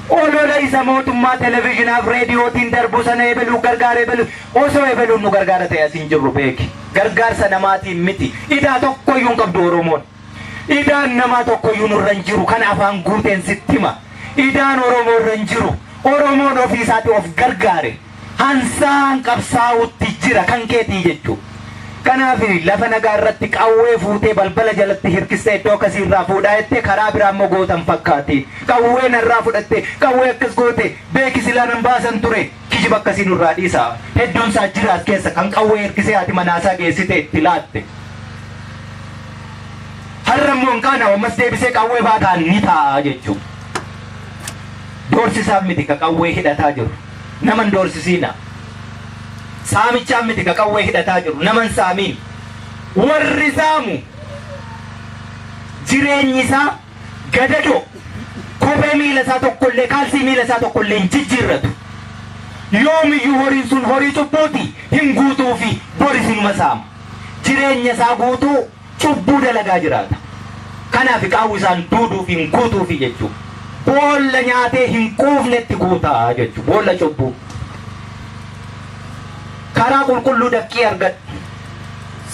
Olola isa mootummaa televizhinaaf reediyootiin darbu sana ebeluu gargaara ebelu osoo ebeluun nu gargaara ta'e as hin jirru beeki. Gargaarsa namaatiin miti. Idaa tokkoyyuu hin qabdu Oromoon. Idaan namaa tokkoyyuu nurra hin jiru kan afaan guuteen sitti hima. Idaan Oromoo irra hin jiru. Oromoon ofii isaati of gargaare. Hansaan qabsaa'utti jira kan keetii jechuudha. Kanaaf lafa nagaa irratti qawwee fuutee balbala jalatti hirkistee iddoo akkasii irraa fuudhaa jettee karaa biraa immoo gootan fakkaati. Qawwee narraa fudhatte, qawwee akkas goote, beeki silaa nan baasan ture. Kijiba akkasii nurraa dhiisa. Hedduun isaa jira as keessa kan qawwee hirkisee haati manaasaa geessite itti laatte. Har'a immoo hin qaana'u ammas deebisee qawwee baataan ni ta'a jechuudha. Doorsisaan miti ka qawwee hidhataa jiru. Nama hin doorsisiina. Saamichaan miti ka qawwee hidhataa jiru. Nama hin saamiin. Warri saamu jireenyi isaa gadadoo kophee miila isaa tokkollee kaalsii miila isaa tokkollee hin jijjiirratu. Yoomiyyuu horiin sun horii cubbuuti hin guutuu fi boris inuma saama. Jireenya isaa guutuu cubbuu dalagaa jiraata. Kanaaf qaawwi isaan duuduuf hin guutuufi jechuudha. Boolla nyaatee hin quufnetti guutaa jechuudha. Boolla cubbuu. Karaa qulqulluu dafqii argadhu.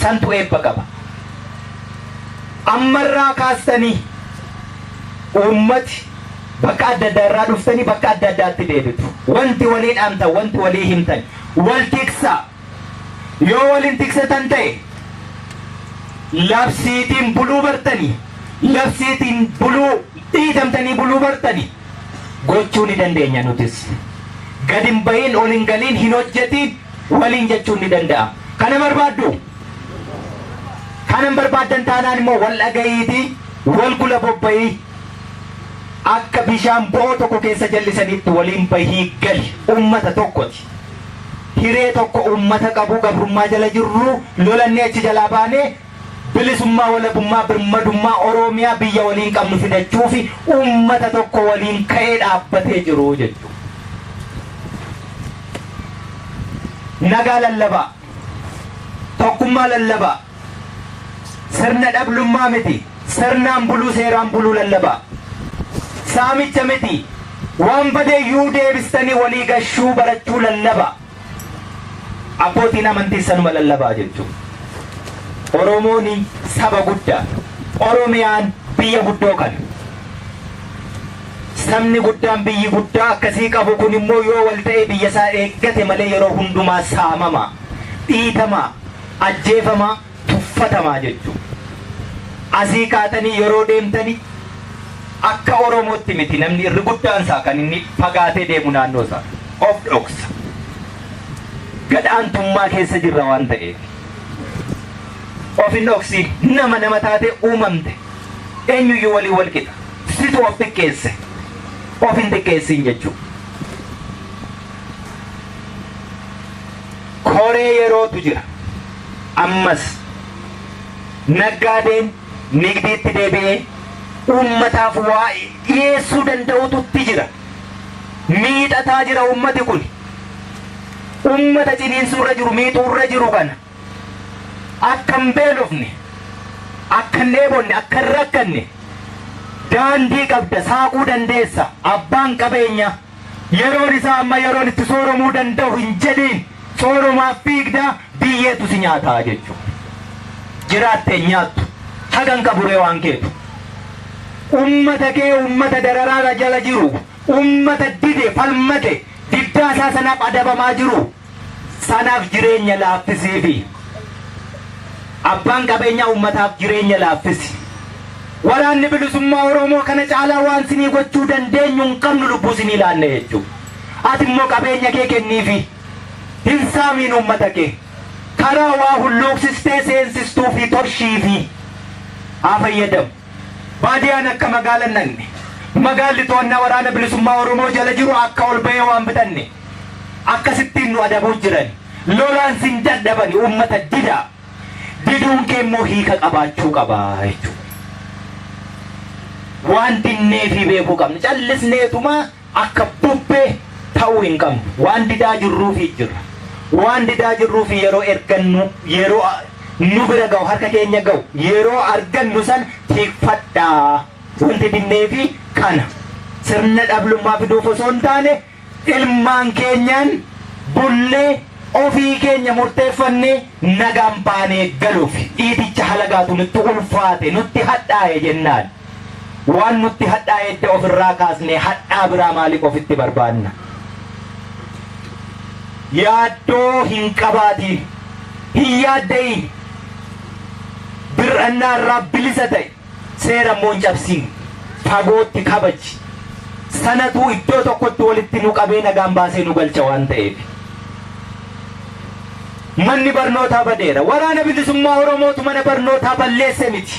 Santu eebba qaba. Ammarraa kaastanii uummati bakka adda addaa irraa dhuftanii bakka adda addaatti deebitu. Wanti walii dhaamtan, wanti walii himtan, wal tiksaa. Yoo waliin tiksatan ta'e labsiitiin buluu bartanii, labsiitiin buluu dhiitamtanii buluu bartanii gochuu ni dandeenya nutis. Gad hin bahin, ol hin galiin, hin hojjetiin waliin jechuun ni danda'ama. Kana barbaaddu? Kana hin barbaaddan taanaan immoo wal dhaga'iitii, wal gula bobba'ii, akka bishaan bo'oo tokko keessa jallisanitti waliin bahii gali. Ummata tokkoti. Hiree tokko ummata qabu gabrummaa jala jirru lolannee achi jalaa baanee bilisummaa, walabummaa, birmadummaa Oromiyaa biyya waliin qabnu fidachuufi ummata tokko waliin ka'ee dhaabbatee jiru jechuudha. Nagaa lallabaa, tokkummaa lallabaa, sirna dhablummaa miti, sirnaan buluu, seeraan buluu lallabaa, saamicha miti, waan badeeyyuu deebistanii walii gashuu barachuu lallabaa. Abbootiin amantii sanuma lallabaa jechuudha. Oromoon saba guddaa, Oromiyaan biyya guddoo kana. Sabni guddaan biyyi guddaa akkasii qabu kun immoo yoo wal ta'e biyya isaa eeggate malee yeroo hundumaa saamamaa, dhiitamaa, ajjeefamaa, tuffatamaa jechuudha. Asii kaatanii yeroo deemtanii akka Oromootti miti namni irri guddaan isaa kan inni fagaatee deemu naannoo isaa of dhoksa. Gadhaantummaa keessa jirra waan ta'eef. Of hin dhoksiin, nama nama taatee uumamte eenyuyyuu waliin wal qixa. Situ of xiqqeesse. Of hin xiqqeessiin jechuudha. Koree yerootu jira. Ammas naggaadeen nigdiitti deebi'ee uummataaf waa dhiyeessuu danda'ututti jira. Miidhataa jira uummati kun. Uummata ciniinsuurra jiru, miixuurra jiru kana. Akka hin beelofne, akka hin dheebonne, akka hin rakkanne daandii qabda, saaquu dandeessa. Abbaan qabeenya yeroon isaa amma yeroon itti sooromuu danda'u hin jedhiin, sooromaaf fiigdaa biyyeetu si nyaataa jechuudha. Jiraattee nyaattu hagan qaburee waan keetu. Uummata kee, uummata dararaa jala jiru, uummata dide falmate, diddaa isaa sanaaf adabamaa jiru, sanaaf jireenya laaffisiifi. Abbaan qabeenyaa uummataaf jireenya laaffisi. Waraanni bilisummaa Oromoo kana caalaa waan sinii gochuu dandeenyu hin qabnu, lubbuu sinii laanne jechuudha. Ati immoo qabeenya kee kenniifi. Hin saamiin uummata kee. Karaa waa hulluuqsistee seensistuu fi torshiifi haa fayyadamu. Baadiyaan akka magaala naqne, magaalli to'annaa waraana bilisummaa Oromoo jala jiru akka ol bahee waan bitanne akkasittiin nu adabuu jiran. Lolaan sin dadhabani, uummata didaa. Diduun kee immoo hiika qabaachuu qaba jechuudha. Waan dinnee fi beekuu qabna. Callisneetuma akka bubbee ta'uu hin qabnu. Waan didaa jirruufi jirra. Waan didaa jirruufi yeroo ergannu, yeroo nu bira ga'u, harka keenya ga'u, yeroo argannu san tikfadhaa. Wanti dinnee fi kana. Sirna dhablummaa fiduuf osoo hin taane ilmaan keenyaan bullee ofii keenya murteeffannee nagaan baanee galuuf dhiiticha halagaatu nutti ulfaate, nutti hadhaa'e jennaan. Waan nutti hadhaa'e edda ofirraa kaasnee hadhaa biraa maaliif ofitti barbaanna? Yaaddoo hin qabaatiin, hin yaadda'iin, bir'annaa irraa bilisa ta'e, seera immoo hin cabsiin, fagootti kabaji. Sanatu iddoo tokkotti walitti nu qabee nagaan baasee nu galcha waan ta'eef. Manni barnootaa badeera. Waraana bilisummaa Oromootu mana barnootaa balleesse miti.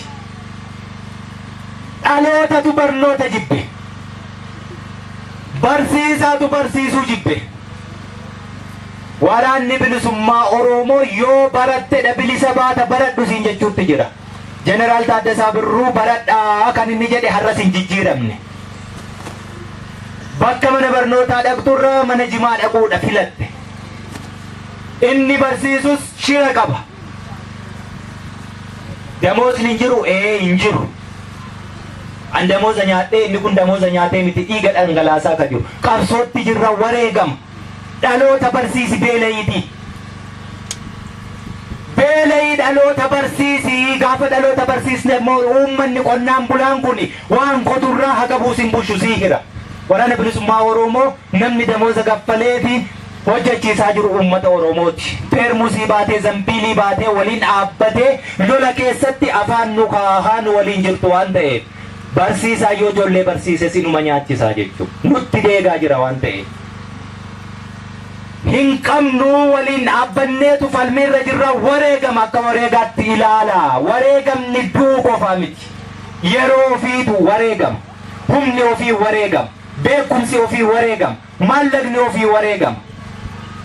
Dhalootatu barnoota jibbe. Barsiisaatu barsiisuu jibbe. Waraanni bilisummaa Oromoo yoo barattedha bilisa baata, baradhu siin jechuutti jira. Jeneraal Taaddasaa Birruu baradhaa kan inni jedhe har'as hin jijjiiramne. Bakka mana barnootaa dhaqxurra mana jimaa dhaquudha filatte. Inni barsiisus shira qaba. Damoosni hin jiru ee hin jiru. An damooza nyaadhee inni kun damooza nyaatee miti dhiiga dhangalaasaa ka jiru. Qabsootti jirra wareegama. Dhaloota barsiisi beelayiiti. Beelayii dhaloota barsiisi gaafa dhaloota barsiisne immoo uummanni qonnaan bulaan kun waan qoturraa haga buusin bushu sii hira. Waraana bilisummaa Oromoo namni damooza gaffaleefi hojjechiisaa jiru uummata Oromooti. Peermusii baatee zambiilii baatee waliin dhaabbatee lola keessatti afaan nu kaahaa nu waliin jirtu waan ta'eef barsiisaa yoo ijoollee barsiise sinuma nyaachisaa jechuudha. Nutti deegaa jira waan ta'eef. Hin qabnu waliin dhaabbanneetu falmiirra jirra wareegama akka wareegaatti ilaala. Wareegamni du'uu qofaa miti. Yeroo ofiitu wareegama. Humni ofii wareegama. Beekumsi ofii wareegama. Maallaqni ofii wareegama.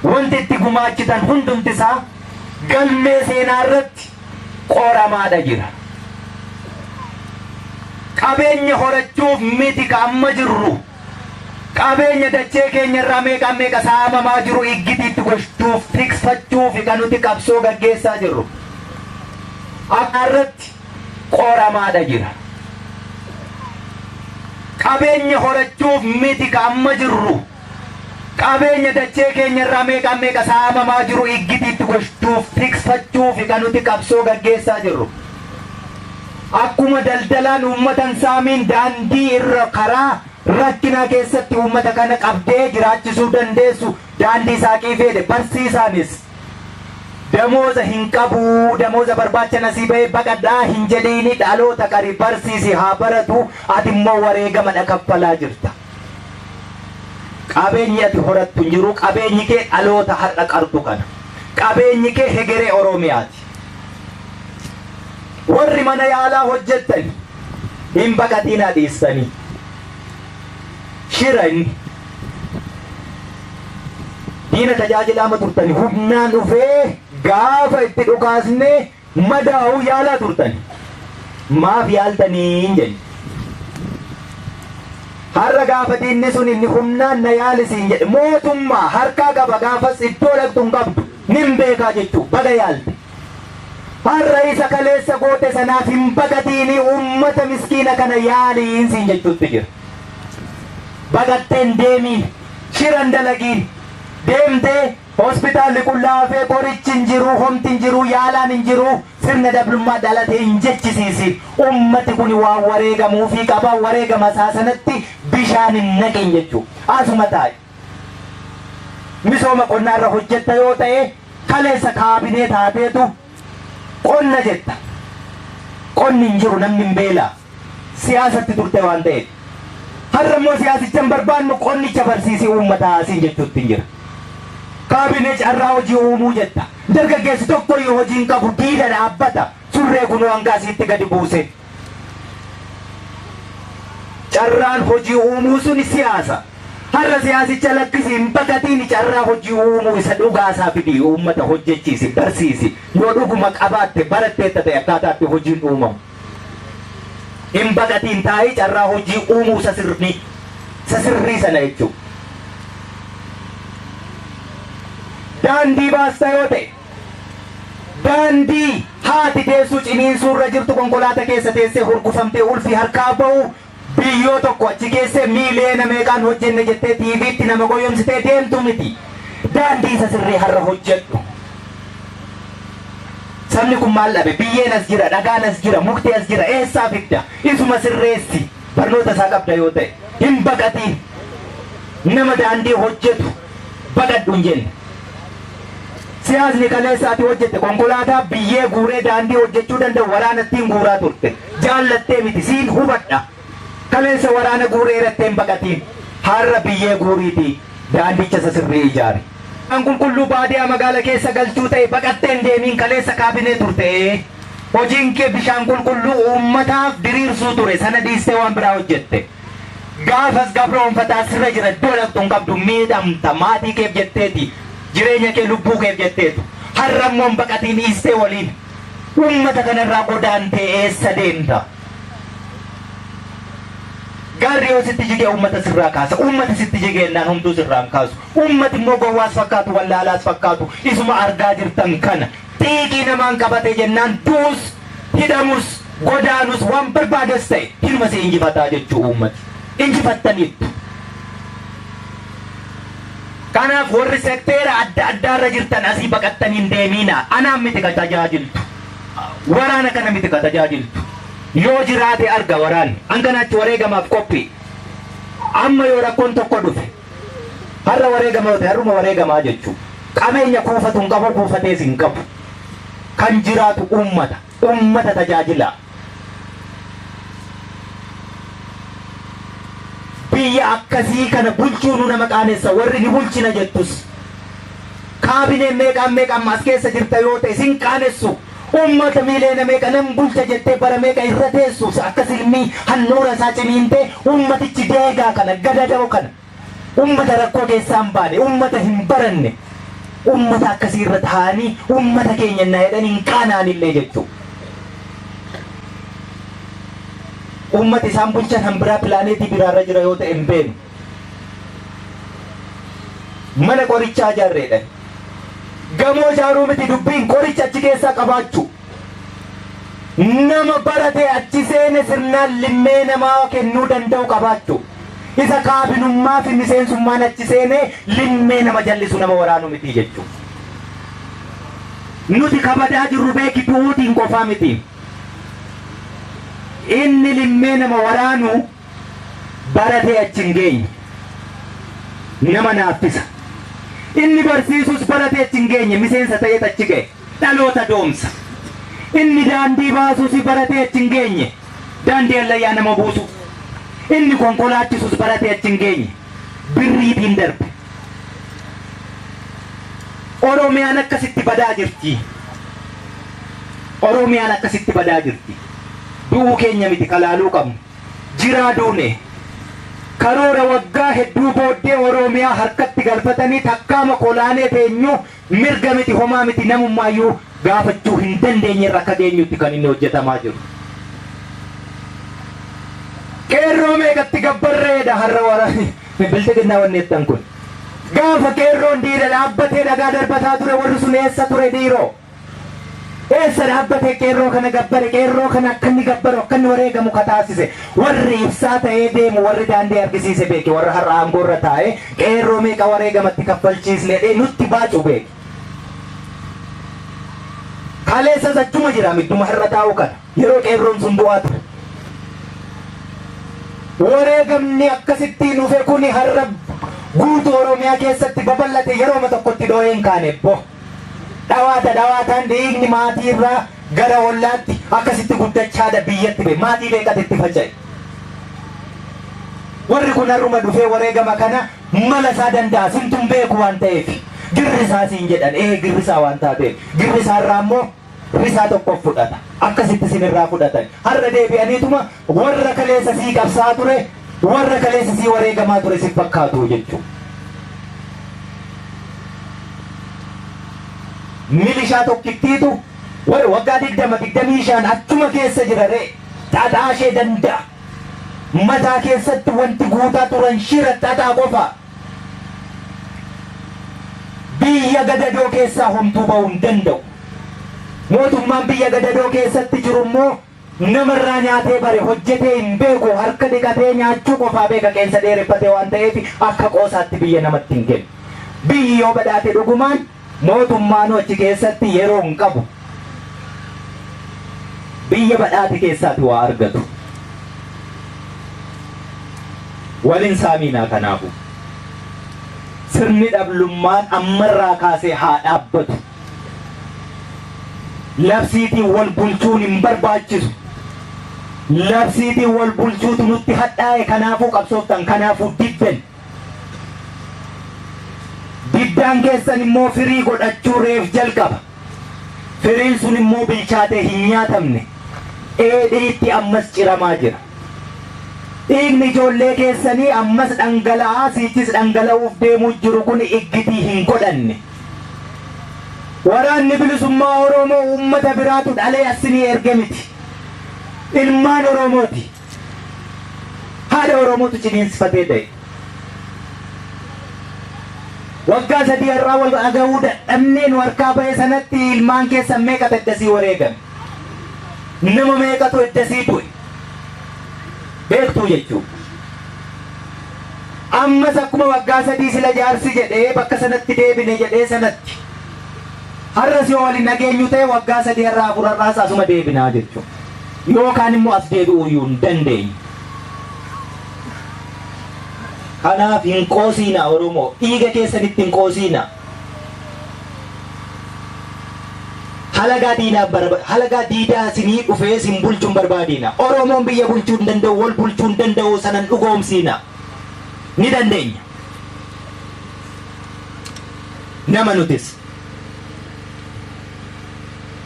Wanti itti gumaachitan hundumti isaa galmee seenaa irratti qoramaadha jira. Qabeenya horachuuf miti ka amma jirru. Qabeenya dachee keenya irraa meeqa meeqa saamamaa jiru iggitiitti gochuuf tikfachuuf kan nuti qabsoo gaggeessaa jirru. Akka irratti qoramaadha jira. Qabeenya horachuuf miti ka amma jirru. Qabeenya dachee keenya irraa meeqa meeqa saamamaa jiru iggitiitti gochuuf tikfachuuf kan nuti qabsoo gaggeessaa jirru. Akkuma daldalaan uummatan saamiin daandii irra karaa rakkinaa keessatti uummata kana qabdee jiraachisuu dandeessu daandii saaqii fedhe barsiisaanis damooza hin qabu damooza barbaacha nasii bahee baqadhaa hin jedhiini dhaloota qari barsiisi haa baratu ati immoo wareegama dha kaffalaa jirta. Qabeenyi ati horattu hin jiru qabeenyi kee dhaloota har'a qartu kana qabeenyi kee hegeree Oromiyaati. Warri mana yaalaa hojjettan hin baqatinaa dhiissanii. Shira inni diina tajaajilaama turtani humnaan dhufee gaafa itti dhukaasnee madaa'uu yaalaa turtani. Maaf yaaltanii hin jenne. Har'a gaafa diinni sun inni humnaan na yaalisiin jedhe mootummaa harkaa qaba gaafas iddoo dhaqxu hin qabdu nin beekaa jechuu baga yaalte. Har'a isa kaleessa goote sanaaf hin baqatiini uummata miskiina kana yaaliin siin jechuutti jira. Baqatteen deemiin shiran dalagiin deemtee hospitaalli qullaafee qorichi hin jiru homti hin jiru yaalaan hin jiru sirna dablummaa dhalatee hin jechisiisin ummati kun waan wareegamuufii qaba wareegama isaa sanatti bishaan hin naqin jechuu asuma taa'i. Misooma qonnaarra hojjetta yoo ta'e kaleessa kaabinee taateetu qonna jetta. Qonni hin jiru namni hin beelaa. Siyaasatti turte waan ta'eef. Har'a immoo siyaasicha hin barbaannu qonnicha barsiisii uummataa siin jechuutti hin jira. Kaabinee carraa hojii uumuu jetta. Dargaggeessi tokko iyyuu hojii hin qabu diida dhaabbata. Surree kunoo hanga asiitti gadi buuse. Carraan hojii uumuu suni siyaasa. Har'a siyaasicha lakkisi hin baqatiin carraa hojii uumuu isa dhugaasaa fidii uummata hojjechiisi barsiisi. Yoo dhuguma qabaatte baratteetta ta'e akkaataatti hojiin uumamu. Hin baqatiin taa'ii carraa hojii uumuu isa sirrii sana jechuudha. Daandii baasta yoo ta'e daandii haati teessuu ciniinsuu irra jirtu konkolaataa keessa teessee hurgufamtee ulfi harkaa bahu biyyoo tokko achi keessee miiliyoona meeqaan hojjenne jettee tiiviitti nama goyomsitee deemtu miti. Daandii isa sirrii har'a hojjedhu. Sabni kun maal dhabe? Biyyeen as jira, dhagaan as jira, mukti as jira, eessaa fidda? Isuma sirreessi. Barnoota isaa qabda yoo ta'e. Hin baqatiin. Nama daandii hojjetu baqadhu hin jenne. Siyaasni kaleessa ati hojjette konkolaataa biyyee guuree daandii hojjechuu danda'u waraana ittiin guuraa turte. Jaallattee miti siin hubadha. Kaleessa waraana guuree irratti hin baqatiin. Har'a biyyee guuriitii daandicha isa sirrii ijaari. Kan qulqulluu baadiyaa magaala keessa galchuu ta'e baqatteen deemiin kaleessa kaabinee turte. Hojiin kee bishaan qulqulluu uummataaf diriirsuu ture sana dhiistee waan biraa hojjette. Gaafas gabroonfataa sirra jira iddoo dhaqxu hin qabdu miidhamta maatii keef jetteeti jireenya kee lubbuu keef jetteetu. Har'a immoo hin baqatiin dhiistee waliin uummata kanarraa godaantee eessa deemta? Gaarri yoo sitti jigee uummata sirraa kaasa. Uummati sitti jigee jennaan homtuu sirraa hin kaasu. Uummati immoo gowwaas fakkaatu wallaalaas fakkaatu isuma argaa jirtan kana. Xiiqii namaan qabate jennaan duus Hidhamus, godaanus, waan barbaades ta'e hirma si injifataa jechuu uummati. Injifattaniittu. Kanaaf warri sekteera adda addaarra jirtan asii baqattanii hin deemiina. Anaan miti ka tajaajiltu. Waraana kana miti ka tajaajiltu. Yoo jiraate arga waraanni. An kanaachi wareegamaaf qophii. Amma yoo rakkoon tokko dhufe har'a wareegama yoo ta'e har'uma wareegamaa jechuu. Qabeenya kuufatu hin qabu, kuufatees hin qabu. Kan jiraatu uummata. Uummata tajaajilaa. Biyya akkasii kana bulchuunuu nama qaanessa, warri ni bulchina jettus. Kaabineen meeqaan meeqa amma as keessa jirta yoo ta'e sin qaanessu. Uummata miiliyoona meeqa nan bulcha jettee bara meeqa irra teessu akka silmii handhuura isaa ciniintee uummatichi deegaa kana gadadoo kana uummata rakkoo keessaa hin baane, uummata hin baranne, uummata akkasii irra taa'anii uummata keenya na jedhanii hin qaana'anillee jechuudha. Uummati isaan bulchan han biraa pilaaneetii biraarra jira yoo ta'e hin beeknu. Mana qorichaa ijaarreedha. Gamoo ijaaruu miti dubbiin, qoricha achi keessaa qabaachuu. Nama barate achi seene sirnaan limmee namaa kennuu danda'u qabaachuu. Isa kaabinummaa fi miseensummaan achi seenee limmee nama jallisu, nama waraanu miti jechuudha. Nuti kabadaa jirru beeki, du'uutiin qofaa miti. Inni limmee nama waraanu baratee achi hin geenye. Nama naaffisa. Inni barsiisus baratee achi hin geenye, miseensa ta'eet achi ga'e. Dhaloota doomsa. Inni daandii baasus baratee achi hin geenye. Daandii allayyaa nama buusu. Inni konkolaachisus baratee achi hin geenye. Birriitiin darbe. Oromiyaan akkasitti badaa jirti. Oromiyaan akkasitti badaa jirti. Du'uu keenya miti kalaaluu qabnu. Jiraa duune. Karoora waggaa hedduu booddee Oromiyaa harkatti galfatanii takkaama kolaanee teenyu mirga miti, homaa miti, namummaayyuu gaafachuu hin dandeenye irra akka geenyutti kan inni hojjetamaa jiru. Qeerroo meeqatti gabbarreedha har'a wara bilxiginnaa wanni jettan kun. Gaafa qeerroon diida dhaabbatee dhagaa darbataa ture warri sun eessa ture dhiiroo? Eessa dhaabbatee qeerroo kana gabbare, qeerroo kana akka inni gabbaru, akka inni wareegamu ka taasise, warri ibsaa ta'ee deemu, warri daandii argisiise beeki, warra har'a aangoo irra taa'ee qeerroo meeqa wareegamatti kaffalchiisne dhee nutti baacu beeki. Kaleessas achuma jira midduma har'a taa'u kana yeroo qeerroon sun du'aa ture. Wareegamni akkasittiin dhufe kuni har'a guutuu Oromiyaa keessatti babal'ate, yerooma tokkotti dhoo'ee hin kaane bo. Dhawaata dhawaataan dhiigni maatii irraa gara ollaatti akkasitti guddachaadha biyyatti bee maatii meeqatu itti faca'e. Warri kun har'uma dhufee wareegama kana mala isaa danda'a simtuun beeku waan ta'eef girrisaa siin jedhan, ee girrisaa waan taateef girrisaa irraa immoo risaa tokko fudhata, akkasitti sinirraa fudhatan. Har'a deebi'aniituma warra kaleessa sii qabsaa ture, warra kaleessa sii wareegamaa ture si fakkaatu jechuudha. Milishaa tokkittiitu warra waggaa 20 25 achuma keessa jira ree xaxaa ishee danda'a. Mataa keessatti wanti guutaa turan shira xaxaa qofa. Biyya gadadoo keessaa homtuu ba'uu hin danda'u. Mootummaan biyya gadadoo keessatti jiru immoo namarraa nyaatee bare, hojjetee hin beeku, harka dhiqatee nyaachuu qofaa beeka, qeensa dheereffatee waan ta'eef akka qoosaatti biyya namatti hin kennu. Biyyi yoo badhaate dhugumaan mootummaanuu achi keessatti yeroo hin qabu. Biyya badhaate keessaati waa argatu. Walin saamiinaa kanaafuu. Sirni dhablummaan ammarraa kaasee haa dhaabbatu. Labsiitiin wal bulchuun hin barbaachisu. Labsiitiin wal bulchuutu nutti hadhaa'e, kanaafuu qabsooftan, kanaafuu diddan. Diddaan keessan immoo firii godhachuu reef jalqaba. Firiin sun immoo bilchaatee hin nyaatamne. Dheedhiitti ammas ciramaa jira. Dhiigni ijoollee keessanii ammas dhangala'aa, siichis dhangala'uuf deemuu jiru kun iggitii hin godhanne. Waraanni bilisummaa Oromoo uummata biraatu dhalee asinii erge miti. Ilmaan Oromooti. Haadha Oromootu ciniinsifatee da'e. Waggaa 3 har'aa wal dhaga'uu dadhabnee nu harkaa ba'e sanatti ilmaan keessan meeqa teddasii wareegame. Nama meeqatu eddasii du'e beektuu jechuudha. Ammas akkuma waggaa 3 sila jaarsi jedhee bakka sanatti deebine jedhee sanatti har'as yoo waliin nageenyu ta'e waggaa 3 har'aa 4 har'aas asuma deebinaa jechuudha. Yookaan immoo as deebi'uu iyyuu hin dandeenyu. Kanaaf hin qoosiinaa Oromoo, dhiiga keessanitti hin qoosiinaa. Halagaa diinaa barba halagaa diidaa sinii dhufee sin bulchu hin barbaadiina. Oromoon biyya bulchuu hin danda'u, wal bulchuu hin danda'u sanan dhugoomsiina. Ni dandeenya. Nama nutis.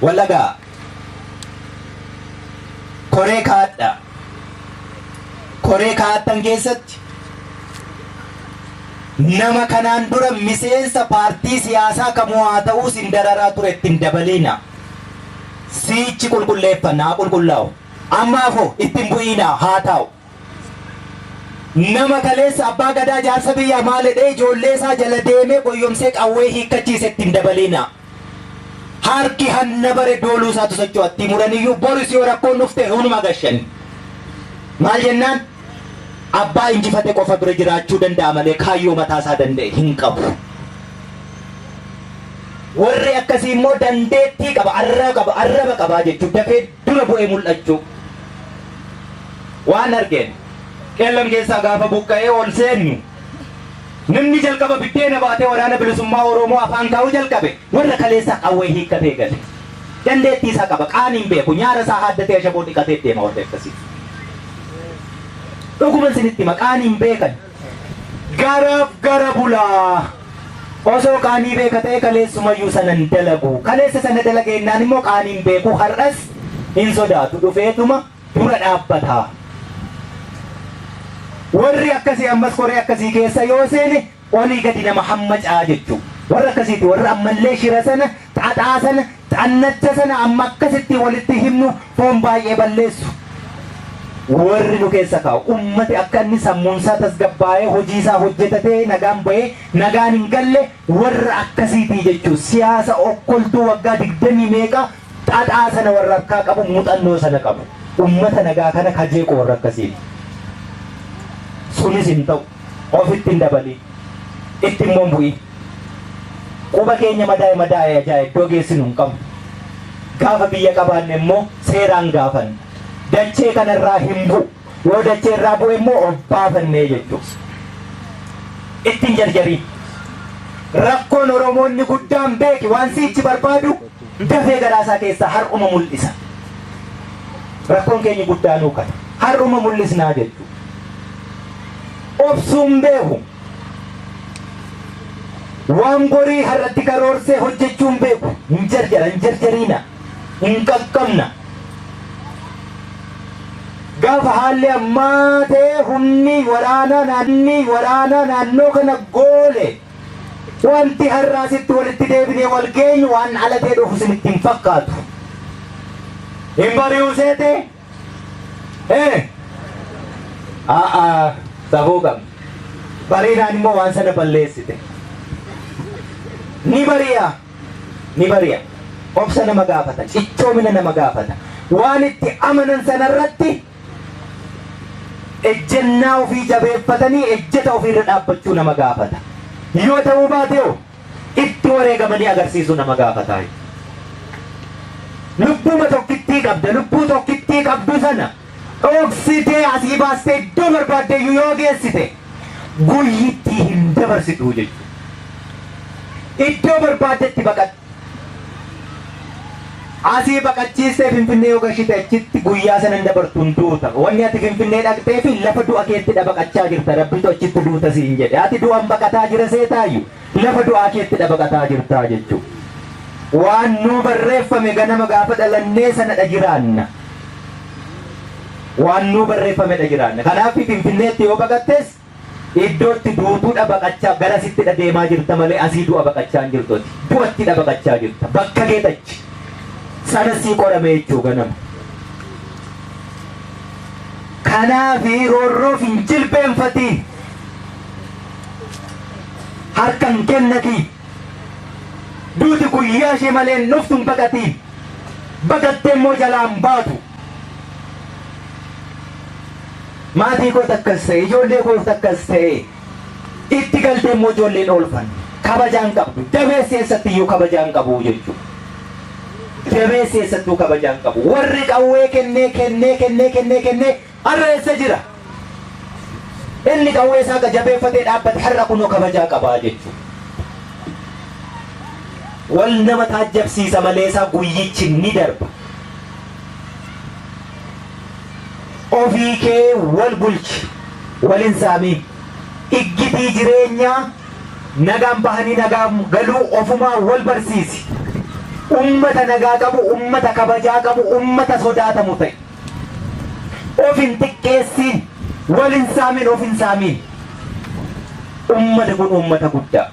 Wal dhaga'a. Koree kaa'adhaa. Koree kaa'attan keessatti nama kanaan dura miseensa paartii siyaasaa kamuu haa ta'uu sin dararaa ture itti hin dabaliinaa. Siichi qulqulleeffanna haa qulqullaa'u. Ammaafoo itti hin bu'iinaa haa taa'u. Nama kaleessa abbaa gadaa jaarsa biyyaa maal jedhee ijoollee isaa jala deemee goyyomsee qawwee hiikkachiise itti hin dabaliinaa. Harki hanna bare dooluu isaatu socho'a itti muraniyyuu boris yoo rakkoon dhufte hunuma gashani. Maal jennaan abbaa injifate qofa bira jiraachuu danda'a malee kaayyoo mataa isaa danda'e hin qabu. Warri akkasii immoo dandeettii qaba, arraba qaba, arraba qabaa jechuun dafee dura bu'ee mul'achuu. Waan argeen Qeellam keessaa gaafa buqqa'ee ol seennu namni jalqaba biddeena baatee waraana bilisummaa Oromoo afaan kaa'uu jalqabe warra kaleessaa qawwee hiikkatee gale. Dandeettii isaa qaba, qaanii hin beeku, nyaara isaa haaddatee ashaboo dhiqatee deema warri akkasii. Dhuguman isinitti hima, qaanii hin beekan. Garaaf gara bulaa. Osoo qaanii beeka ta'ee kaleessumayyuu sana hin dalagu. Kaleessa sana dalage jennaan immoo qaanii hin beeku, har'as hin sodaatu. Dhufeetuma dura dhaabbata. Warri akkasii ammas koree akkasii keessa yoo seene olii gadi nama hammacaa jechuu. Warra akkasiiti warra ammallee shira sana, xaxaa sana, xannacha sana amma akkasitti walitti himnu foon baay'ee balleessu. Warri nu keessa kaa'u ummati akka inni sammuunsaa tasgabbaa'ee hojiisaa hojjetatee nagaan bahee nagaan hin galle warra akkasiitii jechuu. Siyaasa okkoltuu waggaa digdamii meeqa xaxaa sana warra harkaa qabu muuxannoo sana qabu. Ummata nagaa kana ka jeequ warra akkasiiti. Sunis hin ta'u. Ofitti hin dabaliin. Itti immoo hin bu'in. Quba keenya madaa'e madaa'e ajaa'e iddoo geessinu hin qabnu. Gaafa biyya qabaanne immoo seeraan gaafanna. Dachee kanarraa hin bu'u. Yoo dachee irraa bu'e immoo of baafannee jechuudha. Itti hin jarjariin. Rakkoon Oromoonni guddaan beeki waan siichi barbaadu dafee garaa isaa keessaa har'uma mul'isa. Rakkoon keenya guddaanuu kana. Har'uma mul'isnaa jechuudha. Obsuun beeku. Waan borii har'atti karoorsee hojjechuu hin beeku. Hin jarjara, hin jarjariina. Hin qaqqabna. Gaafa haalli ammaa ta'e humni waraanaa naannii waraanaa naannoo kana goole wanti har'aa asitti walitti deebinee wal geenyu waan dhalatee dhufu isinitti hin fakkaatu. Hin bari'uu seete? Ee? A'aa safuu qabna. Bariinaan immoo waan sana balleessite. Ni bari'a. Ni bari'a. Obsa nama gaafata. Cichoomina nama gaafata. Waan itti amanan sanarratti ejjennaa ofii jabeeffatanii ejjeta ofiirra dhaabbachuu nama gaafata. Yoo ta'uu baate hoo itti wareegamanii agarsiisuu nama gaafata. Lubbuma tokkittii qabda. Lubbuu tokkittii qabdu sana dhoksitee asii baastee iddoo barbaadde iyyuu yoo geessite guyyittii hin dabarsitu jechuudha. Iddoo barbaaddetti baqadhu. Asii baqachiistee Finfinnee yoo gashite achitti guyyaa sana hin dabartu hin duuta. Wanni ati Finfinnee dhaqxee fi lafa du'a keetti dha baqachaa jirta. Rabbitu achitti duuta siin jedhe. Ati du'an baqataa jira seetaayyu lafa du'aa keetti dha baqataa jirtaa jechuudha. Waan nuu barreeffame ganama gaafa dhalannee sana dha jiraanna. Waan nuu barreeffame dha jiraanna. Kanaaf Finfinneetti yoo baqattes iddootti duutuudha baqachaa garasittidha deemaa jirta malee asii du'a baqachaa hin jirtu ati. Du'attidha baqachaa jirta. Bakka kee tachi. Sana sii qorame jechuu ganama. Kanaaf roorroof hin jilbeenfatiin. Harka hin kennatiin. Duuti guyyaa ishee malee hin dhuftu hin baqatiin. Baqattee immoo jalaan baatu. Maatii koo akkas ta'e, ijoollee koo akkas ta'e, itti galtee immoo ijoolleen oolfan. Kabajaan qabdu. Dabeessi eessatti iyyuu kabajaan qabu jechuudha. Dabeessi eessattuu kabajaan qabu. Warri qawwee kennee kennee kennee kennee kennee har'a eessa jira? Inni qawwee isaa jabeeffatee dhaabbate har'a kunoo kabajaa qabaa jechuudha. Wal nama taajjabsiisa malee isaa guyyichi ni darba. Ofii kee wal bulchi, wal hin saamiin. Iggitii jireenyaa nagaan bahanii nagaan galuu ofumaa wal barsiisi. Ummata nagaa qabu, ummata kabajaa qabu, ummata sodaatamu ta'e. Of hin xiqqeessiin, wal hin saamin, of hin saamiin. Ummata kun ummata guddaa.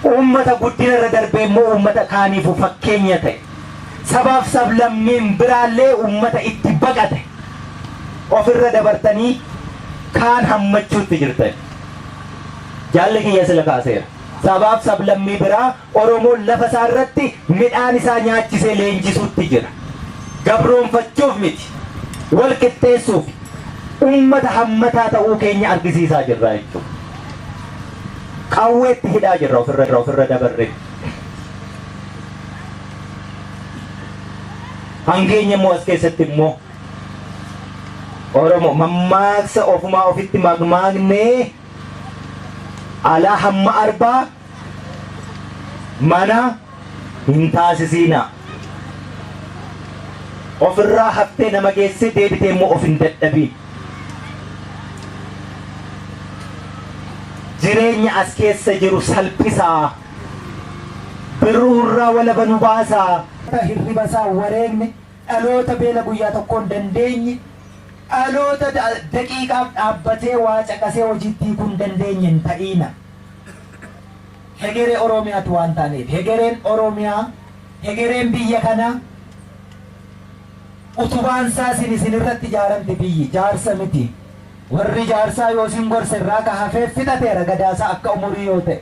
Ummata guddina irra darbee immoo ummata kaaniifuu fakkeenya ta'e. Sabaaf sablammiin biraallee ummata itti baqate. Ofirra dabartanii kaan hammachuutti jirtan. Jaalli kiyya sila kaaseera. Sabaaf sablammii biraa Oromoon lafa isaa irratti midhaan isaa nyaachisee leenjisuutti jira. Gabroonfachuuf miti. Wal qixxeessuuf ummata hammataa ta'uu keenya argisiisaa jirra jechuudha. Qawweetti hidhaa jirra ofirra dabarree. Hangeenya immoo as keessatti immoo Oromoo mammaaksa ofumaa ofitti mammaaknee alaa hamma arbaa mana hin taasisiinaa. Ofirraa haftee nama geessee deebitee immoo of hin dadhabiin. Jireenya as keessa jiru salphisaa. Birruurraa walaba nu baasaa. Hirriba isaa wareegne dhaloota beela guyyaa tokkoon dandeenye dhaloota daqiiqaaf dhaabbatee waa caqasee hojiitti hiikuu hin dandeenye hin ta'iina. Hegeree Oromiyaatu waan taaneef hegereen Oromiyaa hegereen biyya kanaa utubaan isaa isin isinirratti ijaaramti biyyi jaarsa miti. Warri jaarsaa yoo isin gorse irraa ka hafee fixateera gadaasaa akka umurii yoo ta'e.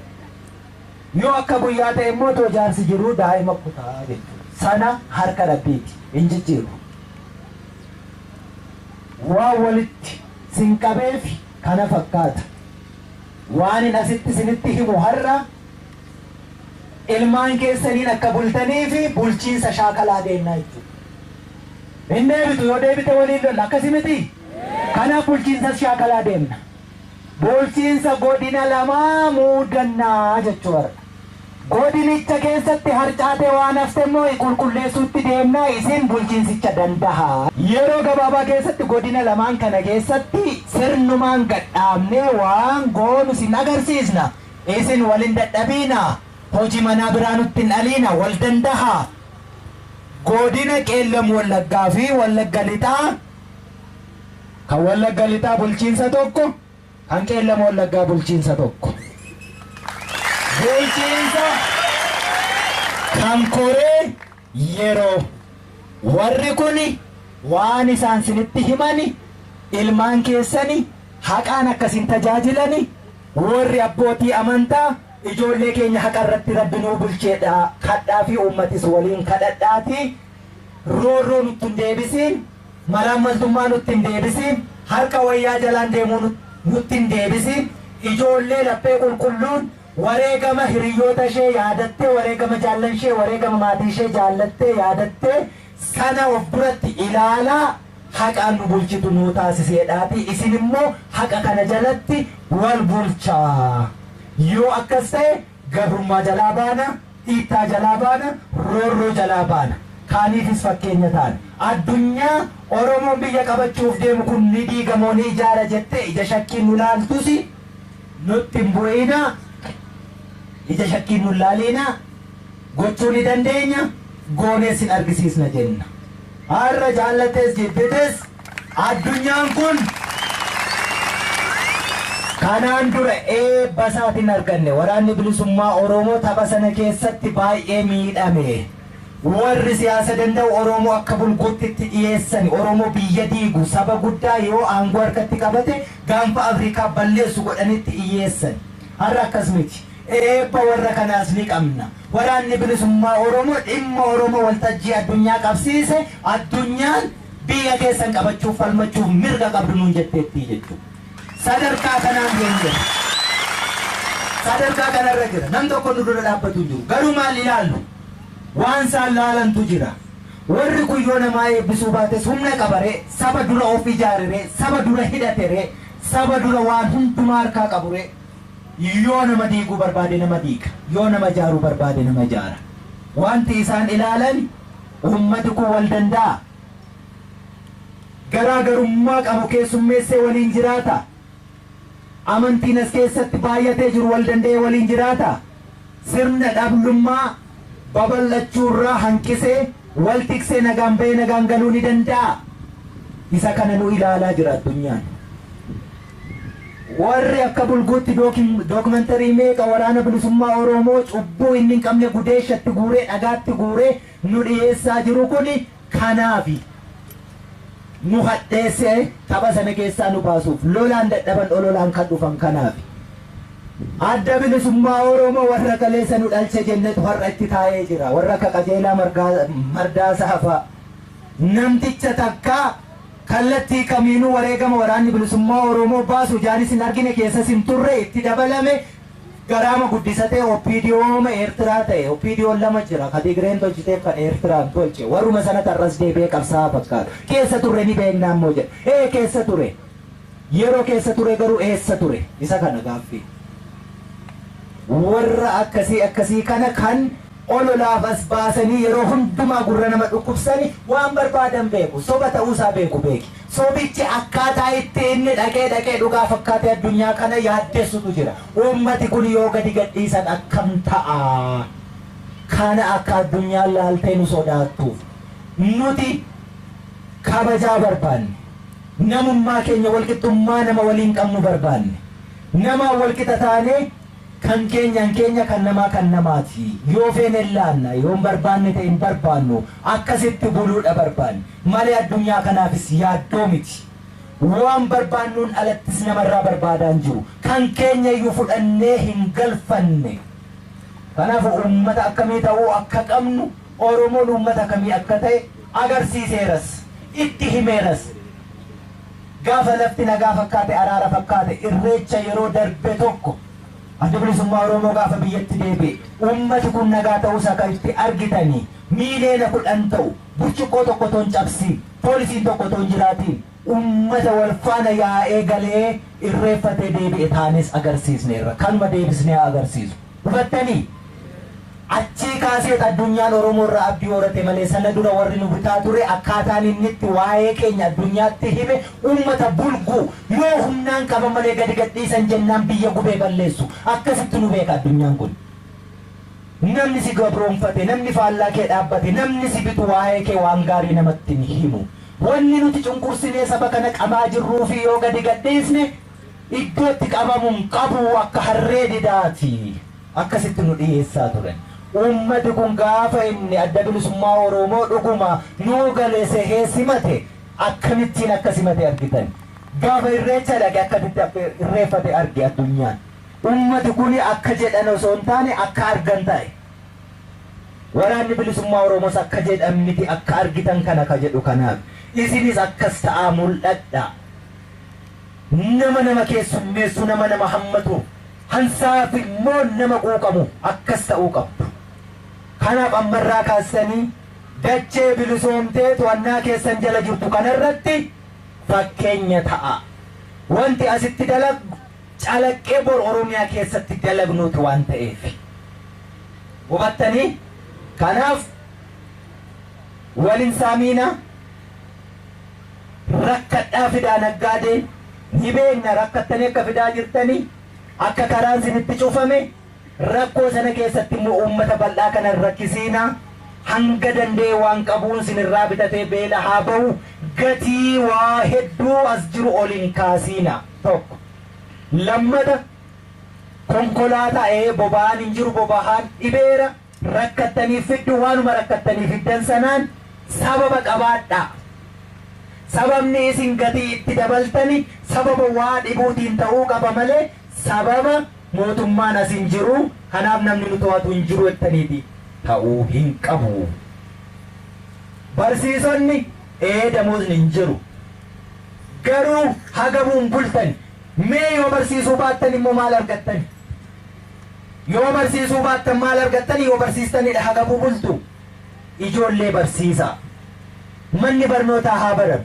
Yoo akka guyyaa ta'e immoo too jaarsi jiruu daa'ima kutaa jechuudha. Sana harka Rabbiiti hin jijjiiru. Waan walitti sin qabeef kana fakkaata. Waan hin asitti isinitti himu har'a ilmaan keessaniin akka bultanii fi bulchiinsa shaakalaa deemnaa jechuudha. Hin deebitu yoo deebite waliin lolla akkasi miti? Kanaaf bulchiinsas shaakalaa deemna. Bulchiinsa godina lamaa muudannaa jechuu har'a. Godinicha keessatti harcaatee waan hafte immoo qulqulleessuutti deemnaa isin bulchiinsicha dandaha. Yeroo gabaabaa keessatti godina lamaan kana keessatti sirnumaan gadhaabnee waan goonu isin agarsiisna. Isin walin dadhabiina. Hojii manaa biraa nutti hin dhaliina wal dandaha. Godina Qeellam Wallaggaa fi Wallagga Lixaa kan Wallagga Lixaa bulchiinsa tokko kan Qeellam Wallaggaa bulchiinsa tokko. Bulchiinsa kan koree yeroo warri kun waan isaan sinitti himani ilmaan keessani haqaan akkasin tajaajilani warri abbootii amantaa ijoollee keenya haqa irratti Rabbi nuu bulcheedha kadhaa fi uummatis waliin kadhadhaati roorroo nutti hin deebisiin malaammaltummaa nutti hin deebisiin harka wayyaa jalaan deemuu nutti hin deebisiin ijoollee laphee qulqulluun wareegama hiriyoota ishee yaadattee wareegama jaallan ishee wareegama maatii ishee jaallattee yaadattee sana of duratti ilaalaa haqaan nu bulchitu nuu taasiseedhaati isin immoo haqa kana jalatti wal bulchaa. Yoo akkas ta'e gabrummaa jalaa baana, dhiittaa jalaa baana, roorroo jalaa baana. Kaaniifis fakkeenya taana. Addunyaa Oromoon biyya qabachuuf deemu kun ni diigamoo ni ijaara jettee ija shakkiin nu laaltusi nutti hin bu'inaa. Ija shakkiin nu laaliinaa. Gochuu ni dandeenya, goonees hin argisiisna jenna. Har'a jaallattes jibbites addunyaan kun kanaan dura eebba isaatiin arganne waraanni bilisummaa Oromoo tapha sana keessatti baay'ee miidhame. Warri siyaasa danda'u Oromoo akka bulguutti itti dhiyeessan Oromoo biyya diigu saba guddaa yoo aangoo harkatti qabate gaanfa Afrikaa balleessu godhanitti dhiyyeessan. Har'a akkas miti. Eebba warra kanaas ni qabna. Waraanni bilisummaa Oromoo dhimma Oromoo waltajjii addunyaa qabsiise, addunyaan biyya keessan qabachuuf falmachuuf mirga qabdu nuun jetteettii jechuudha. Sadarkaa kanaan geenyeera. Sadarkaa kanarra jira. Nam tokko nu dura dhaabbatu hin jiru. Garuu maal ilaallu? Waan isaan laalantu jira. Warri kun yoo namaa eebbisuu baates humna qabaree, saba dura of ijaareree, saba dura hidhateree, saba dura waan hundumaa harkaa qaburee, yoo nama diiguu barbaade nama diiga, yoo nama ijaaruu barbaade nama ijaara. Wanti isaan ilaalan, ummati kun wal danda'a, garaagarummaa qabu keessummeessee waliin jiraata, amantiin as keessatti baay'atee jiru wal danda'ee waliin jiraata, sirna dhablummaa babal'achuurraa hanqisee wal tiksee nagaan bahee nagaan galuu ni danda'a. Isa kana nu ilaalaa jira addunyaan. Warri akka bulguutti dookimantarii meeqa waraana bilisummaa Oromoo cubbuu inni hin qabne gudeeshatti guuree, dhagaatti guuree nu dhiyeessaa jiru kuni kanaafi. Nu hadheessee tapha sana keessaa nu baasuuf lolaan dadhaban, ololaan kan dhufan kanaafi. Adda bilisummaa Oromoo warra kaleessa nu dhalche jennetu har'a itti taa'ee jira. Warra akka Qajeelaa Mardaasaa fa'a. Namticha takkaa kallattii kamiinuu wareegama waraanni bilisummaa Oromoo baasu jaanis hin argine, keessas hin turre, itti dabalame, garaama guddisatee OPDOma Eertiraa ta'e. OPDOn lama jira, ka Tigreen tolchiteef kan Eertiraan tolche. Warruma sana tarras deebi'ee qabsaa'aa fakkaata. Keessa turre ni beekna ammoo jedha. Ee, keessa ture. Yeroo keessa ture garuu eessa ture? Isa kana gaaffii. Warra akkasii akkasii kana kan ololaaf as baasanii yeroo hundumaa gurra nama dhukkubsani waan barbaadan beeku. Soba ta'uusaa beeku beeki. Sobichi akkaataa itti inni dhaqee dhaqee dhugaa fakkaatee addunyaa kana yaaddessutu jira. Uummati kun yoo gadi gadhiisan akkam ta'a? Kana akka addunyaan laaltee nu sodaattuuf. Nuti kabajaa barbaanne. Namummaa keenya, walqixxummaa nama waliin qabnu barbaanne. Namaan walqixa taanee, kan keenyaan keenya, kan namaa kan namaati. Yoo feene laanna, yoo hin barbaanne ta'e hin barbaannu. Akkasitti buluudha barbaanne. Malee addunyaa kanaafis yaaddoo miti. Waan barbaannuun alattis namarraa barbaadaan jiru. Kan keenya iyyuu fudhannee hin galfanne. Kanaaf uummata akkamii ta'uu akka qabnu, Oromoon uummata akkamii akka ta'e agarsiiseeras. Itti himeeras. Gaafa lafti nagaa fakkaate, araara fakkaate, Irreecha yeroo darbe tokko, Adda Bilisummaa Oromoo gaafa biyyatti deebi'e, uummati kun nagaa ta'uusaa kan itti argitanii, 10 miiliyoona ta'u burcuqqoo tokko otoo hin cabsiin, poolisiin tokko otoo hin jiraatiin, uummata wal faana yaa'ee galee irreeffatee deebi'e taanes agarsiisneerra. Kanuma deebisnee haa agarsiisu. Hubattanii? Achii kaaseet addunyaan Oromoo irraa abdii horate malee, sana dura warri nu bitaa ture akkaataan inni itti waa'ee keenya addunyaatti hime, uummata bulguu yoo humnaan qaban malee gadi gadhiisan jennaan biyya gubee balleessu, akkasitti nu beeka addunyaan kun. Namni si gabroonfate, namni faallaa kee dhaabbate, namni si bitu waa'ee kee waan gaarii namatti hin himu. Wanni nuti cunqursinee saba kana qabaa jirruu fi yoo gadi gadhiisne iddootti qabamuun qabu akka harree didaati. Akkasitti nu dhiyeessaa turan. Uummati kun gaafa inni Adda Bilisummaa Oromoo dhuguma nuu galee sehee simate, akkamittiin akka simate argitan. Gaafa Irreecha dhaqe akkamitti irreeffate arge addunyaan. Uummati kun akka jedhan osoo hin taane akka argan ta'e. Waraanni Bilisummaa Oromoos akka jedhan miti, akka argitan kana ka jedhu kanaaf. Isinis akkas ta'aa mul'adha. Nama nama keessummeessu, nama nama hammatu, hansaaf immoo nama quuqamu akkas ta'uu qabdu. Kanaaf ammarraa kaastanii dachee bilisoomtee to'annaa keessan jala jirtu kanarratti fakkeenya ta'a. Wanti asitti dalagu calaqqee bor Oromiyaa keessatti dalagnuuti waan ta'eef. Hubattanii? Kanaaf walin saamiina, rakkadhaa fidaa naggaadeen, ni beekna rakkattanii akka fidaa jirtanii, akka karaan isinitti cufame. Rakkoo sana keessatti immoo uummata bal'aa kana hin rakkisiina. Hanga danda'e waan qabuun sinirraa bitatee beela haa bahu. Gatii waa hedduu as jiru ol hin kaasiina. Tokko lammata, konkolaataa boba'aan hin jiru, boba'aan dhibeera, rakkattanii fiddu. Waanuma rakkattanii fiddan sanaan sababa qabaadhaa. Sababni isin gatii itti dabaltani sababa waa dhibuutiin ta'uu qaba malee sababa Mootummaan as hin jiru, kanaaf namni nu to'atu hin jiru jettaniiti ta'uu hin qabu. Barsiisonni damoosni hin jiru. Garuu hagamuun bultan mee yoo barsiisuu baattan immoo maal argattan? Yoo barsiisuu baattan maal argattan? Yoo barsiistanidha hagabuu bultu. Ijoollee barsiisaa. Manni barnootaa haa baramu.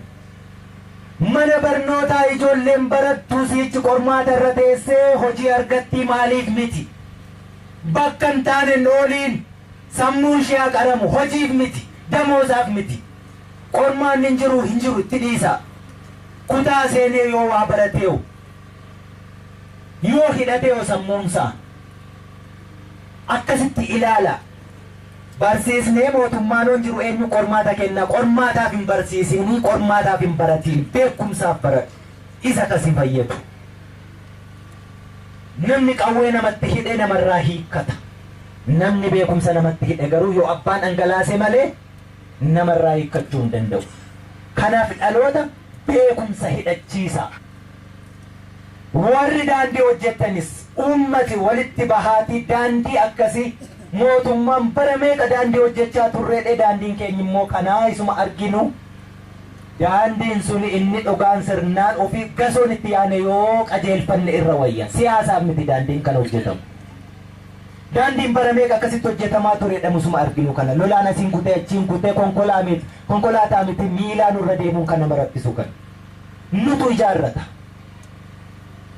Mana barnootaa ijoolleen barattu siichi qormaata irra teessee hojii argatti maaliif miti? Bakka hin taane ooliin sammuun ishee haa qaramu hojiif miti, damoosaaf miti. Qormaanni hin jiru itti dhiisa. Kutaa seenee yoo waa barateewu yoo hidhateewu sammuunsaa akkasitti ilaala. Barsiisnee mootummaan hin jiru eenyu qormaata kenna. Qormaataaf hin barsiisinii, qormaataaf hin baratiin, beekumsaaf baradhu. Isa kasi fayyadu. Namni qawwee namatti hidhe namarraa hiikkata. Namni beekumsa namatti hidhe garuu yoo abbaan dhangalaase malee namarraa hiikkachuu hin danda'u. Kanaaf dhaloota beekumsa hidhachiisa. Warri daandii hojjettanis uummati walitti bahaatii daandii akkasii mootummaan bara meeqa daandii hojjechaa turreedhe daandiin keenya immoo kanaa isuma arginu. Daandiin suni inni dhugaan sirnaan ofii gasoon itti yaane yoo qajeelfanne irra wayya. Siyaasaaf miti daandiin kan hojjetamu. Daandiin bara meeqa akkasitti hojjetamaa turedha musuma arginu kana. Lolaan asiin kutee achiin kutee konkolaataa miti miilaan irra deemuun kan nama rakkisu kan. Nutu ijaarrata.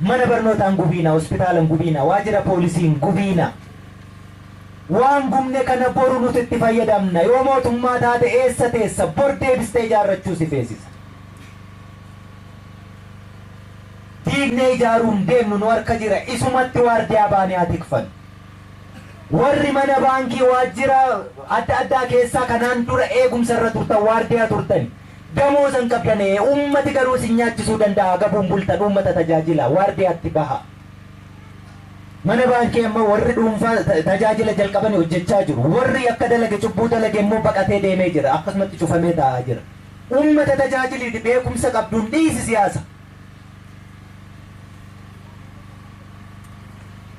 Mana barnootaan gubiina, hospitaalaan gubiina, waajjira poolisiin gubiina. Waan gubne kana boru nuti itti fayyadamna. Yoo mootummaa taate eessa teessa bor deebistee ijaarrachuu si feesisa. Diignee ijaaruun deemnu nu harka jira. Isumatti waardiyaa baanee haa tikfannu. Warri mana baankii waajjira adda addaa keessaa kanaan dura eegumsa irra turtan waardiyaa turtan. Gamoo san qabdanee uummati garuu isin nyaachisuu danda'a. Gabuun bultan uummata tajaajila waardiyaatti baha. Mana baankii amma warri dhuunfaa tajaajila jalqabanii hojjechaa jiru. Warri akka dalage cubbuu dalage immoo baqatee deemee jira. Akkasumatti cufamee taa'aa jira. Uummata tajaajiliiti beekumsa qabduun dhiisi siyaasa.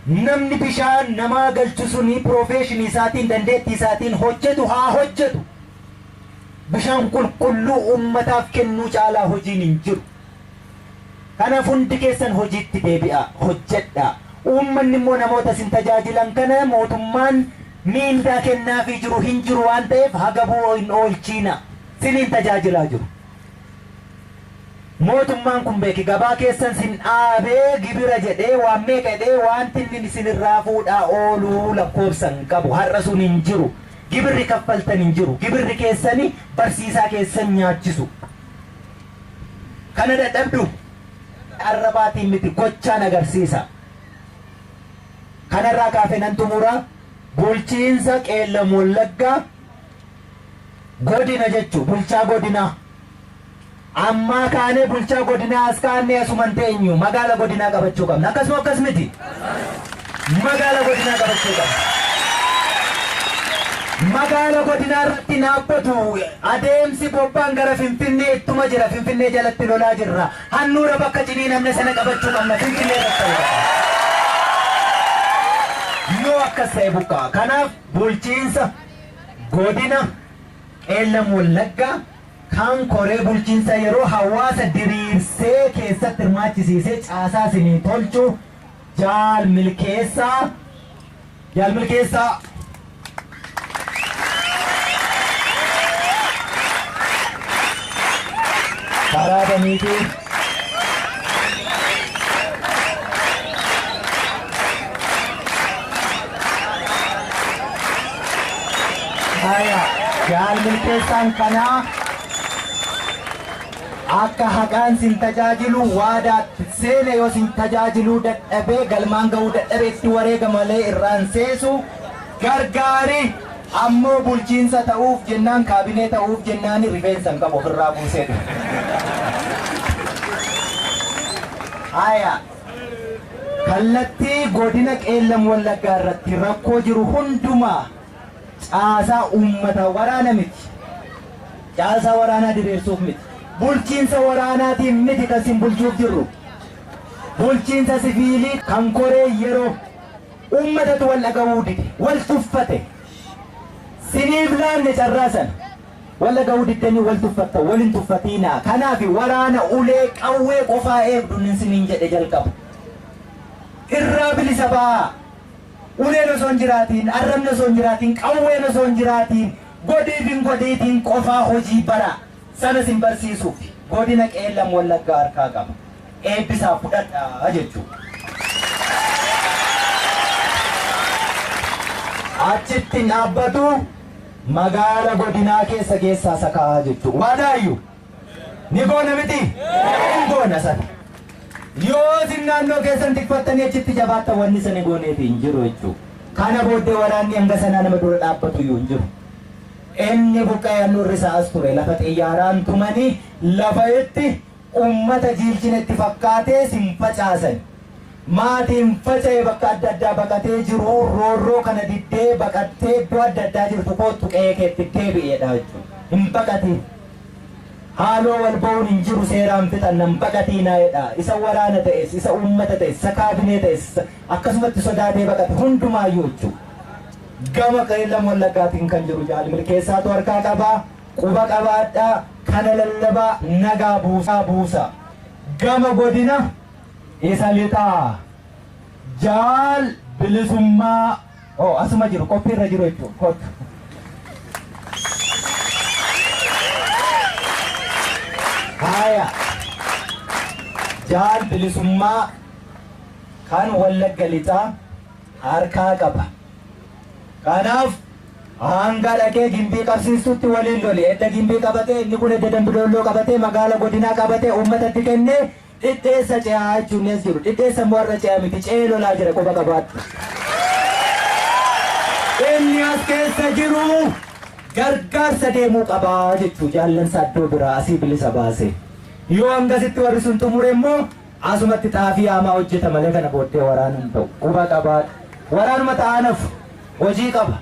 Namni bishaan namaa galchu suni piroofeeshinii isaatiin dandeettii isaatiin hojjetu haa hojjetu. Bishaan qulqulluu uummataaf kennuu caalaa hojiin hin jiru. Kanaaf hundi keessan hojiitti deebi'aa, hojjedhaa. Uummanni immoo namoota isin tajaajilan kana mootummaan miindaa kennaafii jiru hin jiru waan ta'eef hagabuu hin oolchiina. Siniin tajaajilaa jiru. Mootummaan kun beeki gabaa keessan sin dhaabee gibira jedhee waan meeqa jedhee wanti inni isinirraa fuudhaa ooluu lakkoofsan qabu har'a sun hin jiru. Gibirri kaffaltan hin jiru. Gibirri keessani barsiisaa keessan nyaachisu. Kana dadhabdu arrabaatiin miti gochaan agarsiisa. Kanarraa kaafee nan xumura. Bulchiinsa Qeellam Wallaggaa godina jechuu bulchaa godinaa. Ammaa kaanee bulchaa godinaa as kaannee asuman teenyu magaala godinaa qabachuu qabna. Akkasuma akkas miti. Magaala godinaa qabachuu qabna. Magaala godinaa irratti dhaabbatu adeemsi bobbaan gara Finfinnee ittuma jira. Finfinnee jalatti lolaa jirra. Handhuura bakka ciniinamne sana qabachuu qabna. Finfinnee irratti ta'uu qabna. Yoo akkas ta'e buqqaa. Kanaaf bulchiinsa godina Qeellam Wallaggaa kan koree bulchiinsa yeroo hawaasa diriirsee keessatti hirmaachisiisee caasaa isinii tolchu Jaal Milkeessaa karaa baniitii Haya, Jaal Milkeessaan kanaa akka haqaan sin tajaajilu waadaatti seene yoo sin tajaajiluu dadhabee galmaan ga'uu dadhabee itti wareega malee irraan seesu gargaari ammoo bulchiinsa ta'uuf jennaan kaabinee ta'uuf jennaan rifeensa hin qabu ofirraa buusee dhufe. Haya, kallattii godina Qeellam Wallaggaa irratti rakkoo jiru hundumaa caasaa uummata waraana miti. Caasaa waraanaa diriirsuuf miti. Bulchiinsa waraanaatiin miti kan isin bulchuuf jirru. Bulchiinsa siviilii kan koree yeroo uummatatu wal dhaga'uu dide, wal tuffate. Siniif laanne carraa sana. Wal dhaga'uu diddanii wal tuffatta, wal hin tuffatiinaa. Kanaaf waraana ulee qawwee qofaa eegdu siniin jedhe jalqaba. Irraa bilisa ba'aa. Uleen osoo hin jiraatiin, arrabni osoo hin jiraatiin, qawween osoo hin jiraatiin, godhiif hin godhiitiin qofaa hojii bara. Sana sin barsiisuuf godina Qeellam Wallaggaa harkaa qaba. Eebbisaa fudhadhaa jechuudha. Achitti dhaabbatu magaala godinaa keessa keessaa sakaa'aa jechuudha. Waadaayyuu ni goona miti? Hin goona sana. Yoo isin naannoo keessan tikfattanii achitti jabaattan wanni sana gooneeti hin jiru jechuudha. Kana booddee waraanni hanga sanaa nama dura dhaabbatu iyyuu hin jiru. Inni buqqa'ee handhuurri isaa as ture lafa xiyyaaraan tumanii lafa itti uummata jiilchina itti fakkaatee sin facaasan. Maatiin faca'e bakka adda addaa baqatee jiru roorroo kana diddee baqattee iddoo adda addaa jirtu kootu qe'ee keetti deebi'eedha jechuudha. Hin baqatiin. Haaloo wal ba'uun hin jiru seeraan fixannan baqatiinaa jedha. Isa waraana ta'es, isa uummata ta'es, isa kaabinee ta'es akkasumatti sodaatee baqate hundumaayyuu jechuudha. Gama Qeellam Wallaggaatiin kan jiru Jaal Milkeessaatu harkaa qabaa, quba qabaadhaa, kana lallabaa nagaa buusaa buusa. Gama godina isa lixaa Jaal Bilisummaa oh asuma jiru qophiirra jiru jechuudha kottu. Haaya Jaal Bilisummaa kan Wallagga lixaa harkaa qaba. Kanaaf hanga dhaqee gimbii qabsiistutti waliin loli. Edda gimbii qabatee inni kun edda dambidolloo qabatee magaala godinaa qabatee uummatatti kennee dhidheessa ce'aa jechuun as jiru. Dhidheessa immoo har'a ce'aa miti ce'ee lolaa jira quba qabaadhu. Inni as keessa jiru gargaarsa deemuu qabaa jechuu jaallansa iddoo biraa asii bilisa baase. Yoo hangasitti warri sun xumure immoo asumatti xaafii haamaa hojjeta malee kana booddee waraana hin ta'u. Quba qabaadhu. Waraanuma ta'aanaaf hojii qaba.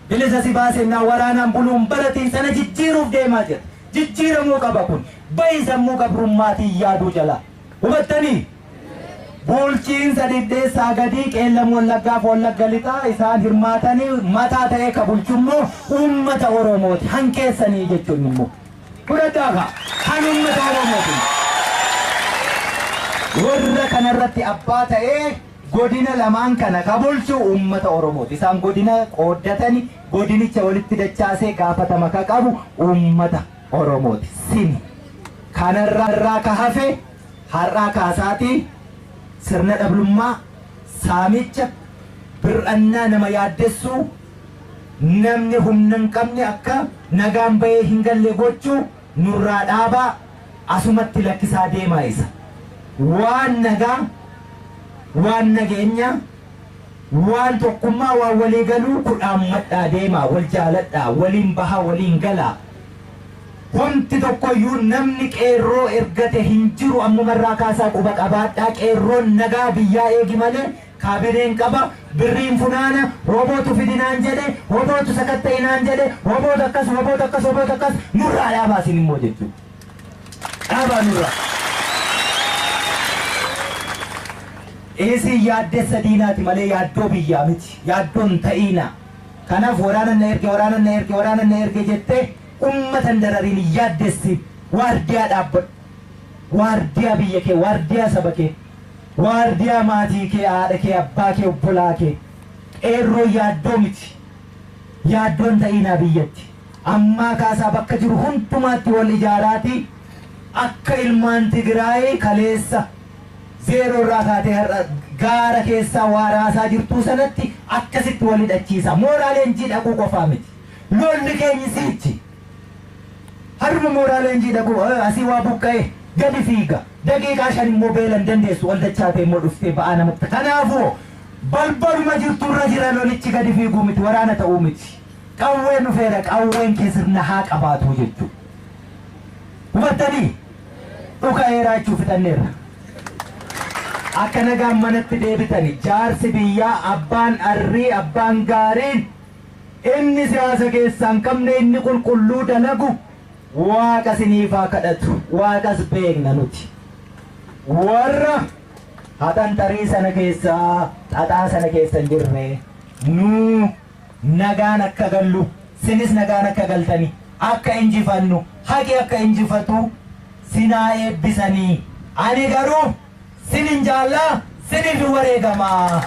Bilisa si baasennaa waraanaan buluun baratiin sana jijjiiruuf deemaa jira. Jijjiiramuu qaba kun. Bahi sammuu gabrummaatiin yaaduu jalaa. Hubattanii? Bulchiinsa dhidheessaa gadii Qeellam Wallaggaaf Wallagga lixaa isaan hirmaatanii mataa ta'ee ka bulchummoo uummata Oromooti. Hankeessanii jechuun immoo. Fudhadhaa kaa. Kan uummata Oromooti. Warra kanarratti abbaa ta'ee godina lamaan kana ka bulchu uummata Oromooti. Isaan godina qooddatani godinicha walitti dachaasee gaafatama ka qabu uummata Oromooti. Sini. Kanarraa ka hafe har'aa kaasaatii sirna dhablummaa, saamicha, bir'annaa nama yaaddessuu, namni humna hin qabne akka nagaan bahee hin galle gochuu nurraa dhaabaa asumatti lakkisaa deemaa isa. Waan nagaa, waan nageenyaa, waan tokkummaa, waan walii galuu kudhaan madhaa deemaa, wal jaaladhaa, waliin bahaa, waliin galaa. Homti tokkoyyuu namni qeerroo ergate hin jiru ammumarraa kaasaa quba qabaadhaa qeerroon nagaa biyyaa eegi malee kaabineen qaba birriin funaana robootu fidinaan jedhe robootu sakatta'inaan jedhe robootu akkas robootu akkas robootu akkas nurraa dhaabaa isin immoo jechuudha. Dhaabaa nurraa. Isin yaaddessa diinaati malee yaaddoo biyyaa miti yaaddoon ta'iina. Kanaaf waraana na erge waraana na erge waraana na erge jettee ummatan darariin yaaddessi waardiyaa dhaabbadhu. Waardiyaa biyya kee, waardiyaa saba kee, waardiyaa maatii kee, haadha kee, abbaa kee, obbolaa kee. Qeerroo yaaddoo miti. Yaaddoon ta'iinaa biyyatti. Ammaa kaasaa bakka jiru hundumaatti wal ijaaraati akka ilmaan Tigraay kaleessa zeeroo irraa kaatee har'a gaara keessaa waaraasaa jirtuu sanatti akkasitti wal hidhachiisa. Mooraa leenjii dhaquu qofaa miti. Lolli keenyi siichi. Harma mooraa leenjii dhaquu asii waa buqqa'e gadi fiiga. Daqiiqaa 5 immoo beela hin dandeessu ol dachaatee immoo dhuftee ba'aa namatti. Kanaafuu balbaluma jirturra jira lolichi gadi fiiguu miti waraana ta'uu miti. Qawween dhufeera qawween kee sirna haa qabaatu jechuudha. Hubattanii? Dhuka'eeraa jechuu fixanneerra. Akka nagaan manatti deebitani jaarsi biyyaa abbaan arrii abbaan gaariin inni siyaasa keessaa hin qabne inni qulqulluu dalagu waaqa siniifaa kadhatu waaqas beekna nuti. Warra Haxantarii sana keessa xaxaa sana keessa hin jirre nu nagaan akka gallu sinis nagaan akka galtani akka injifannu haqi akka injifatu sinaa eebbisanii ani garuu sinin jaallaa siniif wareegamaa.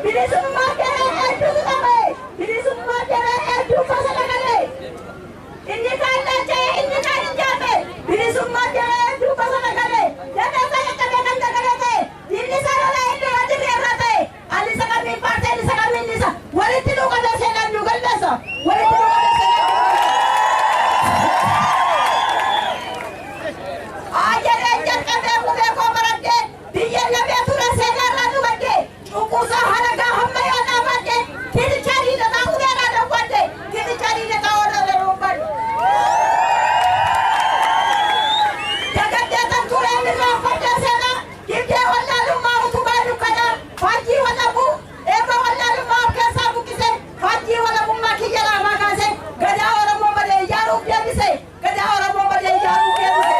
Bilisummaa jedhee hedduu qabee bilisummaa jedhee hedduu bosona galee. Bilisummaa jedhee duuba sana galee dandeessaa caccabee kan dagalee ta'e inni sarara inni irra irra ta'e ani isa kamiin faarsee inni isa kamiin isa walitti nu qabee seenaan nu galmeessa walitti nu qabee seenaan nu galmeessa. Ajareen jalqabee qubee koo baradhee biyya lamee ture seenaarraa nu baddee cunqursaa halagaa hamma yoo dhaabadde tinichaa diidataa qubeerraa dawwadde tinichaa diidataa warra dawwadde. Dagaddee kan ture irraa fadda seenaa dibdee wallaalummaa utubaa dukkanaa faajjii walabuu eebba wallaalummaa of keessaa buqqise faajjii walabummaa kiyya laafaa kaase gadaa Oromoo malee ijaaruuf deebise gadaa Oromoo malee ijaaruuf deebise.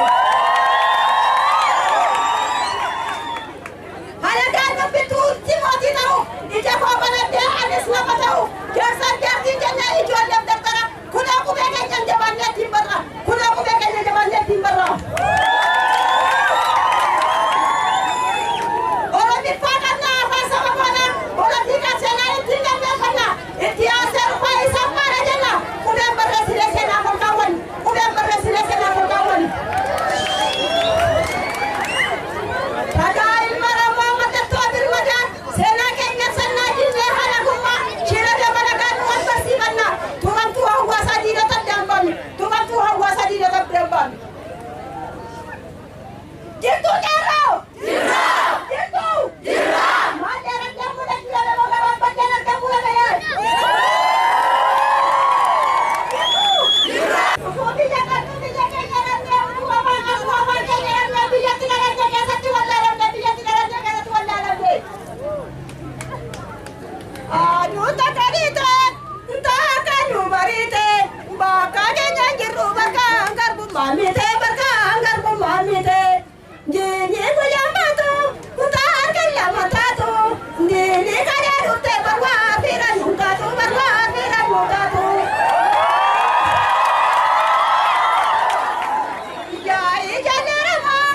Halagaan dubbituutti mootii ta'u ija koo banadhee anis lafa ta'u jaarsaan jaartiin jennee ijoolleef daftara kunoo qubee keenya jabaannee ittiin barra kunoo qubee keenya jabaannee ittiin barra. Oromiffaa qabna afaan saba koonaa Oromiikaa seenaa ittiin galmeeffanna itti aansee rufaa isaan maara jenna qubeen barreessinee seenaa ol kaawwan qubeen barreessinee seenaa ol kaawwan. Dhagaa ilma Oromoo mallattoo birmadaa seenaa keenya sannaa diinee halagummaa shira dabalagaa nu wal barsiifanna tumamtuu hawaasaa diinota addaan baanu tumamtuu hawaasaa diinota addaan baanu. Jirtuu qeerroo! Jirra! Jirtuu! Jirra! Maal dheeraa mul'atu lama gabaabbaddeen argamuu lama yaa! Jirtuu! Jirra! Ufuu biyya qabdu biyya keenya dhabnee utuu afaan qabdu afaan keenya dhabnee biyyatti dhalannee keessatti wallaalamne biyyatti dhalannee keessatti wallaalamne. Aduu takka dhiite takka nu bariite bakka keenya jirru bakka garbummaa miite bakka garbummaa miite. Njini guyyaa kutaa harka lama taatu njini kadee dhufte barwaa fiira nukaatu barwaa fiira nukaatu. Yaa'i jaalaramaa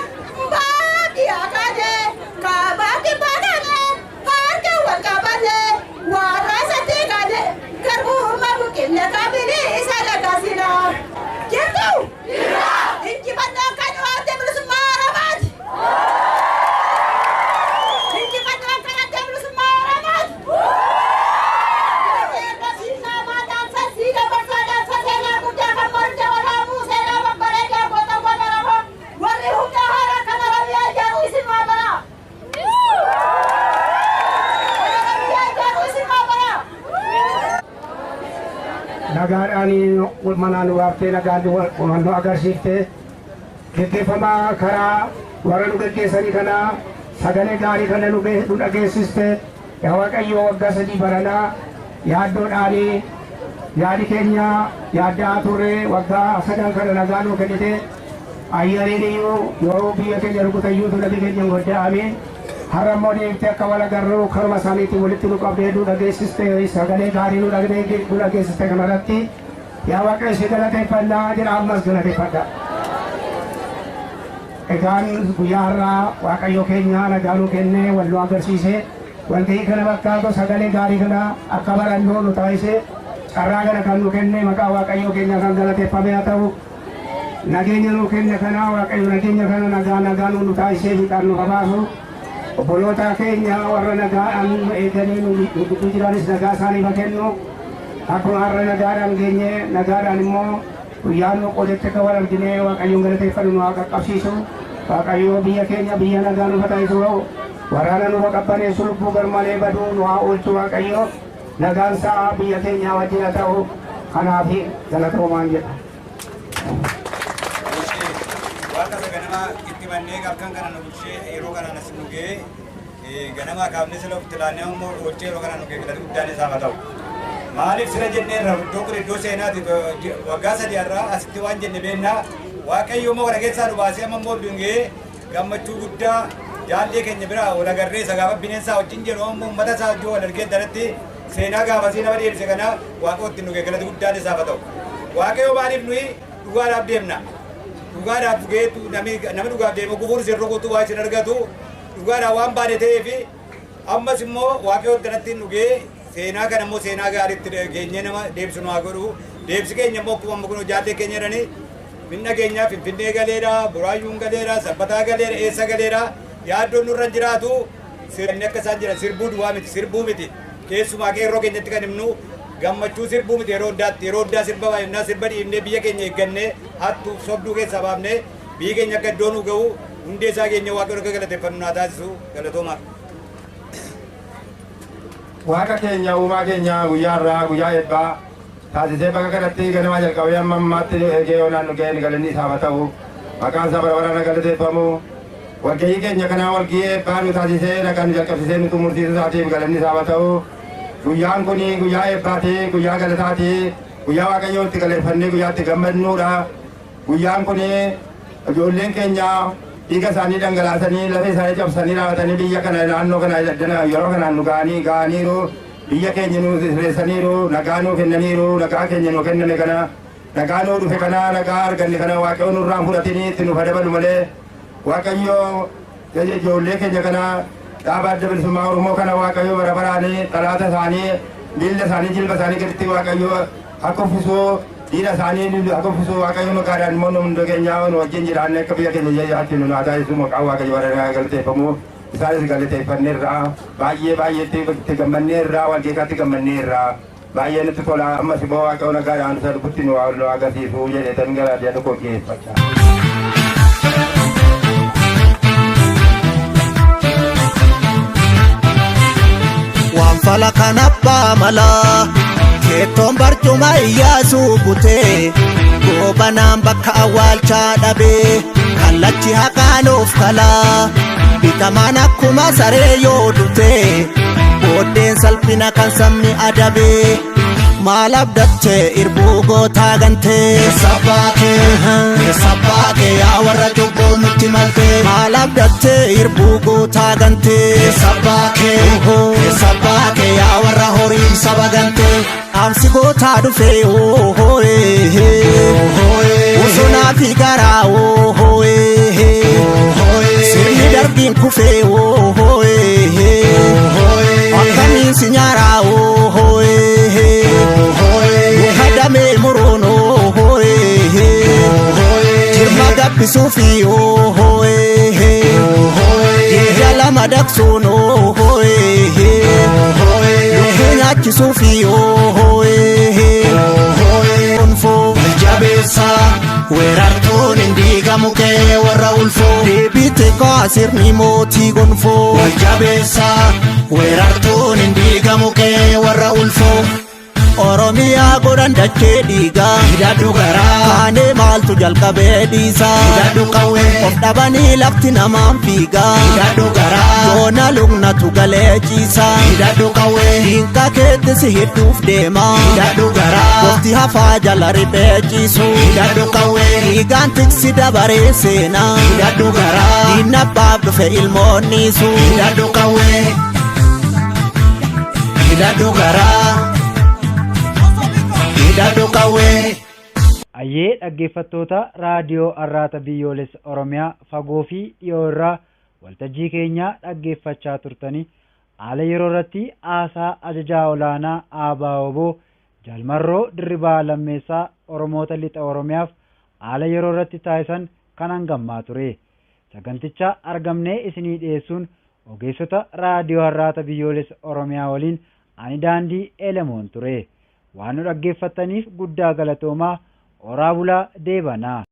baadiyyaa kaajee kaabaatti baadhane harka wal qabane warra satti kaane garbummaa buqqinne kaabinii isa dagaasina. Jirtu! Jirra! Injifannoo kan waante bilisummaa Oromooti! Injifannoo kan adda bilisummaa Oromooti! Warri humna haaraa kan Oromiyaa ijaaru isin maa bara? Oromiyaa ijaaru isin maa bara? Nagaadhaan manaan waaftee nagaan nu agarsiiftee geggeeffamaa karaa warra nu geggeessanii kanaa sagalee gaarii kana nu dhageessiste yaa Waaqayyo waggaa 3 baranaa yaaddoodhaanii yaadi keenya yaaddaa turre waggaa 3 kana nagaa nu kennite ayyaaniin iyyuu yeroo biyya keenya rukutayyuutu lafi keenya hin godda'ame har'a immoo deemtee akka wal agarru karuma isaaniitiin walitti nu qabdee nu dhageessiste sagalee gaarii nu dhageessiste kanarratti yaa Waaqayyo si galateeffannaa jedha ammas galateeffadha. Egaan guyyaa har'aa Waaqayyo keenya nagaa nu kennee wal nu agarsiise walgahii kana bakkaatu sagalee gaarii kana akka barannoo nu taasise carraa kana kan nu kenne maqaa Waaqayyo keenya kan galateeffame haa ta'u. Nageenya nu kenne kana Waaqayyo nageenya kana nagaa nagaa nu taasisee fiixaan nu habaasu. Obboloota keenya warra nagaadhaan nu eeganii nu gidduu jiranis nagaa isaaniif haa kennu. Akkuma har'a nagaadhaan geenye nagaadhaan immoo guyyaa nu qotetti akka wal arginee Waaqayyoon galateeffannu nu haa qaqqabsiisu. Waaqayyo biyya keenya biyya nagaa nu taasisu waraana nu qabbaneessu lubbuu garmalee baduu nu haa oolchu Waaqayyo nagaan isaa biyya keenya wajjin haa ta'u kanaaf galatoomaan jedha. Waaqa isa ganamaa itti mannee halkan kana nu bulchee yeroo kanaan as nu ga'ee ganamaa kaafnee sila ofitti laannee immoo oolchee yeroo kanaan nu ga'e galata guddaan isaaf haa ta'u. Maaliif sila jenneerra iddoo kun iddoo seenaati waggaa 3 har'aa asitti waan jenne beennaa Waaqayyo immoo kana keessaa nu baasee amma immoo nu ga'ee gammachuu guddaa jaallee keenya biraa wal agarree isa gaafa bineensaa wajjin jedhu ammoo uummata isaa wajjin wal argee daratti seenaa gaafasii nama deebise kana Waaqa ittiin nu ga'e galata guddaan isaaf haa ta'u. Waaqayyo maaliif nuyi dhugaadhaaf deemna? Dhugaadhaaf geetu namni dhugaaf deemu gufuun isin rukutu waa isin argatu dhugaadhaaf waan baane ta'eef ammas immoo Waaqayyo kanatti nu ga'ee seenaa kana immoo seenaa gaariitti geenyee nama deebisnu haa godhu. Deebisi keenya immoo akkuma amma kun jaallee keenya jedhanii Min dhageenyaa Finfinnee galeera, Buraayyuun galeera, Sabbataa galeera, eessa galeera. Yaaddoon nurra hin jiraatu. Sirni akka isaan jiran sirbuu duwwaa miti, sirbuu miti. Keessumaa qeerroo keenyatti kan himnu gammachuu sirbuu miti yeroo hundaatti. Yeroo hundaa sirba baay'inaa sirba dhiibnee biyya keenya eeggannee hattuuf sobduu keessaa baafnee biyyi keenya akka iddoo nu ga'u hundee isaa keenya Waaqayyoon akka galateeffannu naa taasisu galatoomaa. Waaqa keenya uumaa keenya guyyaa irraa guyyaa eebbaa taasisee bakka kanatti ganamaa jalqabee amma ammaatti eegee yoonaan nu ga'een galanni isaaf haa ta'u. Maqaan isaa bara baraan galateeffamu. Walgahii keenya kanaa walgahii eebbaa nu taasisee nagaan nu jalqabsiisee nu xumursiisuu isaatiif galanni isaaf haa ta'u. Guyyaan kun guyyaa eebbaati, guyyaa galataati, guyyaa Waaqayyoon itti galateeffannee guyyaa itti gammadnuudha. Guyyaan kun ijoolleen keenya dhiiga isaanii dhangalaasanii lafee isaanii cabsanii raawwatanii biyya kana naannoo kana yeroo kanaan nu ga'anii ga'aniiru. Biyya keenya nu sirreessaniiru, nagaa nuu kennaniiru, nagaa keenya nuu kenname kana nagaa nuu dhufe kana nagaa arganne kana Waaqayyo nurraa hin fudhatinii itti nuuf haa dabalu malee Waaqayyo ijoollee keenya kana dhaaba adda bilisummaa Oromoo kana Waaqayyo bara baraanii xalaata isaanii miilla isaanii jilba isaanii gaditti Waaqayyo haa kuffisu diina isaanii haa kuffisu Waaqayyo maqaadhaan immoo nu hunda keenya nu wajjin jiraanne akka biyya keenya jiraatti nu haa taasisu maqaan Waaqayyo bara baraan galateeffamu isaanis galateeffanneerra baay'ee baay'eetti itti gammanneerra walgeekaatti gammanneerra baay'ee nutti tola ammas immoo Waaqayyo nagaadhaan isa dhufutti nu agarsiisu jedheetan gara yaada koo dhiyeeffachaa. Waan fala kan abbaa malaa keettoon barcuma Iyyaasuu butee goobanaan bakka awwaalchaa dhabee kallachi haqaanuuf kalaa bitamaan akkuma saree yoo dutee booddeen salphina kan sabni adabee maal abdattee irbuu gootaa gantee. Eessa baatee yaa warra cubbuu nutti maltee. Maal abdattee irbuu gootaa gantee. Eessa baatee yaa warra horii saba gantee. Dhaamsi gootaa dhufee bosonaa fi garaa sirni darbiin kufee akkamiin si nyaaraa muka damee muruun jirma gabbisuu fi dhiiga lama daqsuun lukkuu nyaachisuu fi Jabeessa weerartuun hin diigamu kee warra ulfoo. Deebite kaasirni mootii gonfoo. Jabeessa weerartuun hin diigamu kee warra ulfoo. Oromiyaa godhan dachee dhiigaa. Hidhadhu garaa. Kaanee maaltu jalqabee dhiisaa. Hidhadhu qawwee. Of dhabanii lafti namaan fiigaa. Hidhadhu garaa. Yoona lugnatu galee ciisaa. Hidhadhu qawwee. Diinqa keetti si hidhuuf deemaa. Hidhadhu garaa. Gofti hafaa jala riphee ciisu. Hidhadhu qawwee. Dhiigaan tiksi dabaree seenaa. Hidhadhu garaa. Diinna abbaaf dhufe ilmoonniisu. Hidhadhu qawwee. Hidhadhu garaa. Hidhadhu qawwee. Ayyee dhaggeeffattoota raadiyoo Arraata Biyyoolessa Oromiyaa fagoo fi dhiyoo irraa waltajjii keenya dhaggeeffachaa turtanii haala yeroo irratti haasaa ajajaa olaanaa ABO Jaal Marroo Dirribaa Lammeessaa Oromoota Lixa Oromiyaaf haala yeroo irratti taasisan kan hangammaa ture. Saganticha argamnee isinii dhiyeessuun ogeessota raadiyoo Arraata Biyyoolessa Oromiyaa waliin ani Daandii Elemoon ture. Waan nu dhaggeeffattaniif guddaa galatoomaa. Oraa bulaa deebanaa.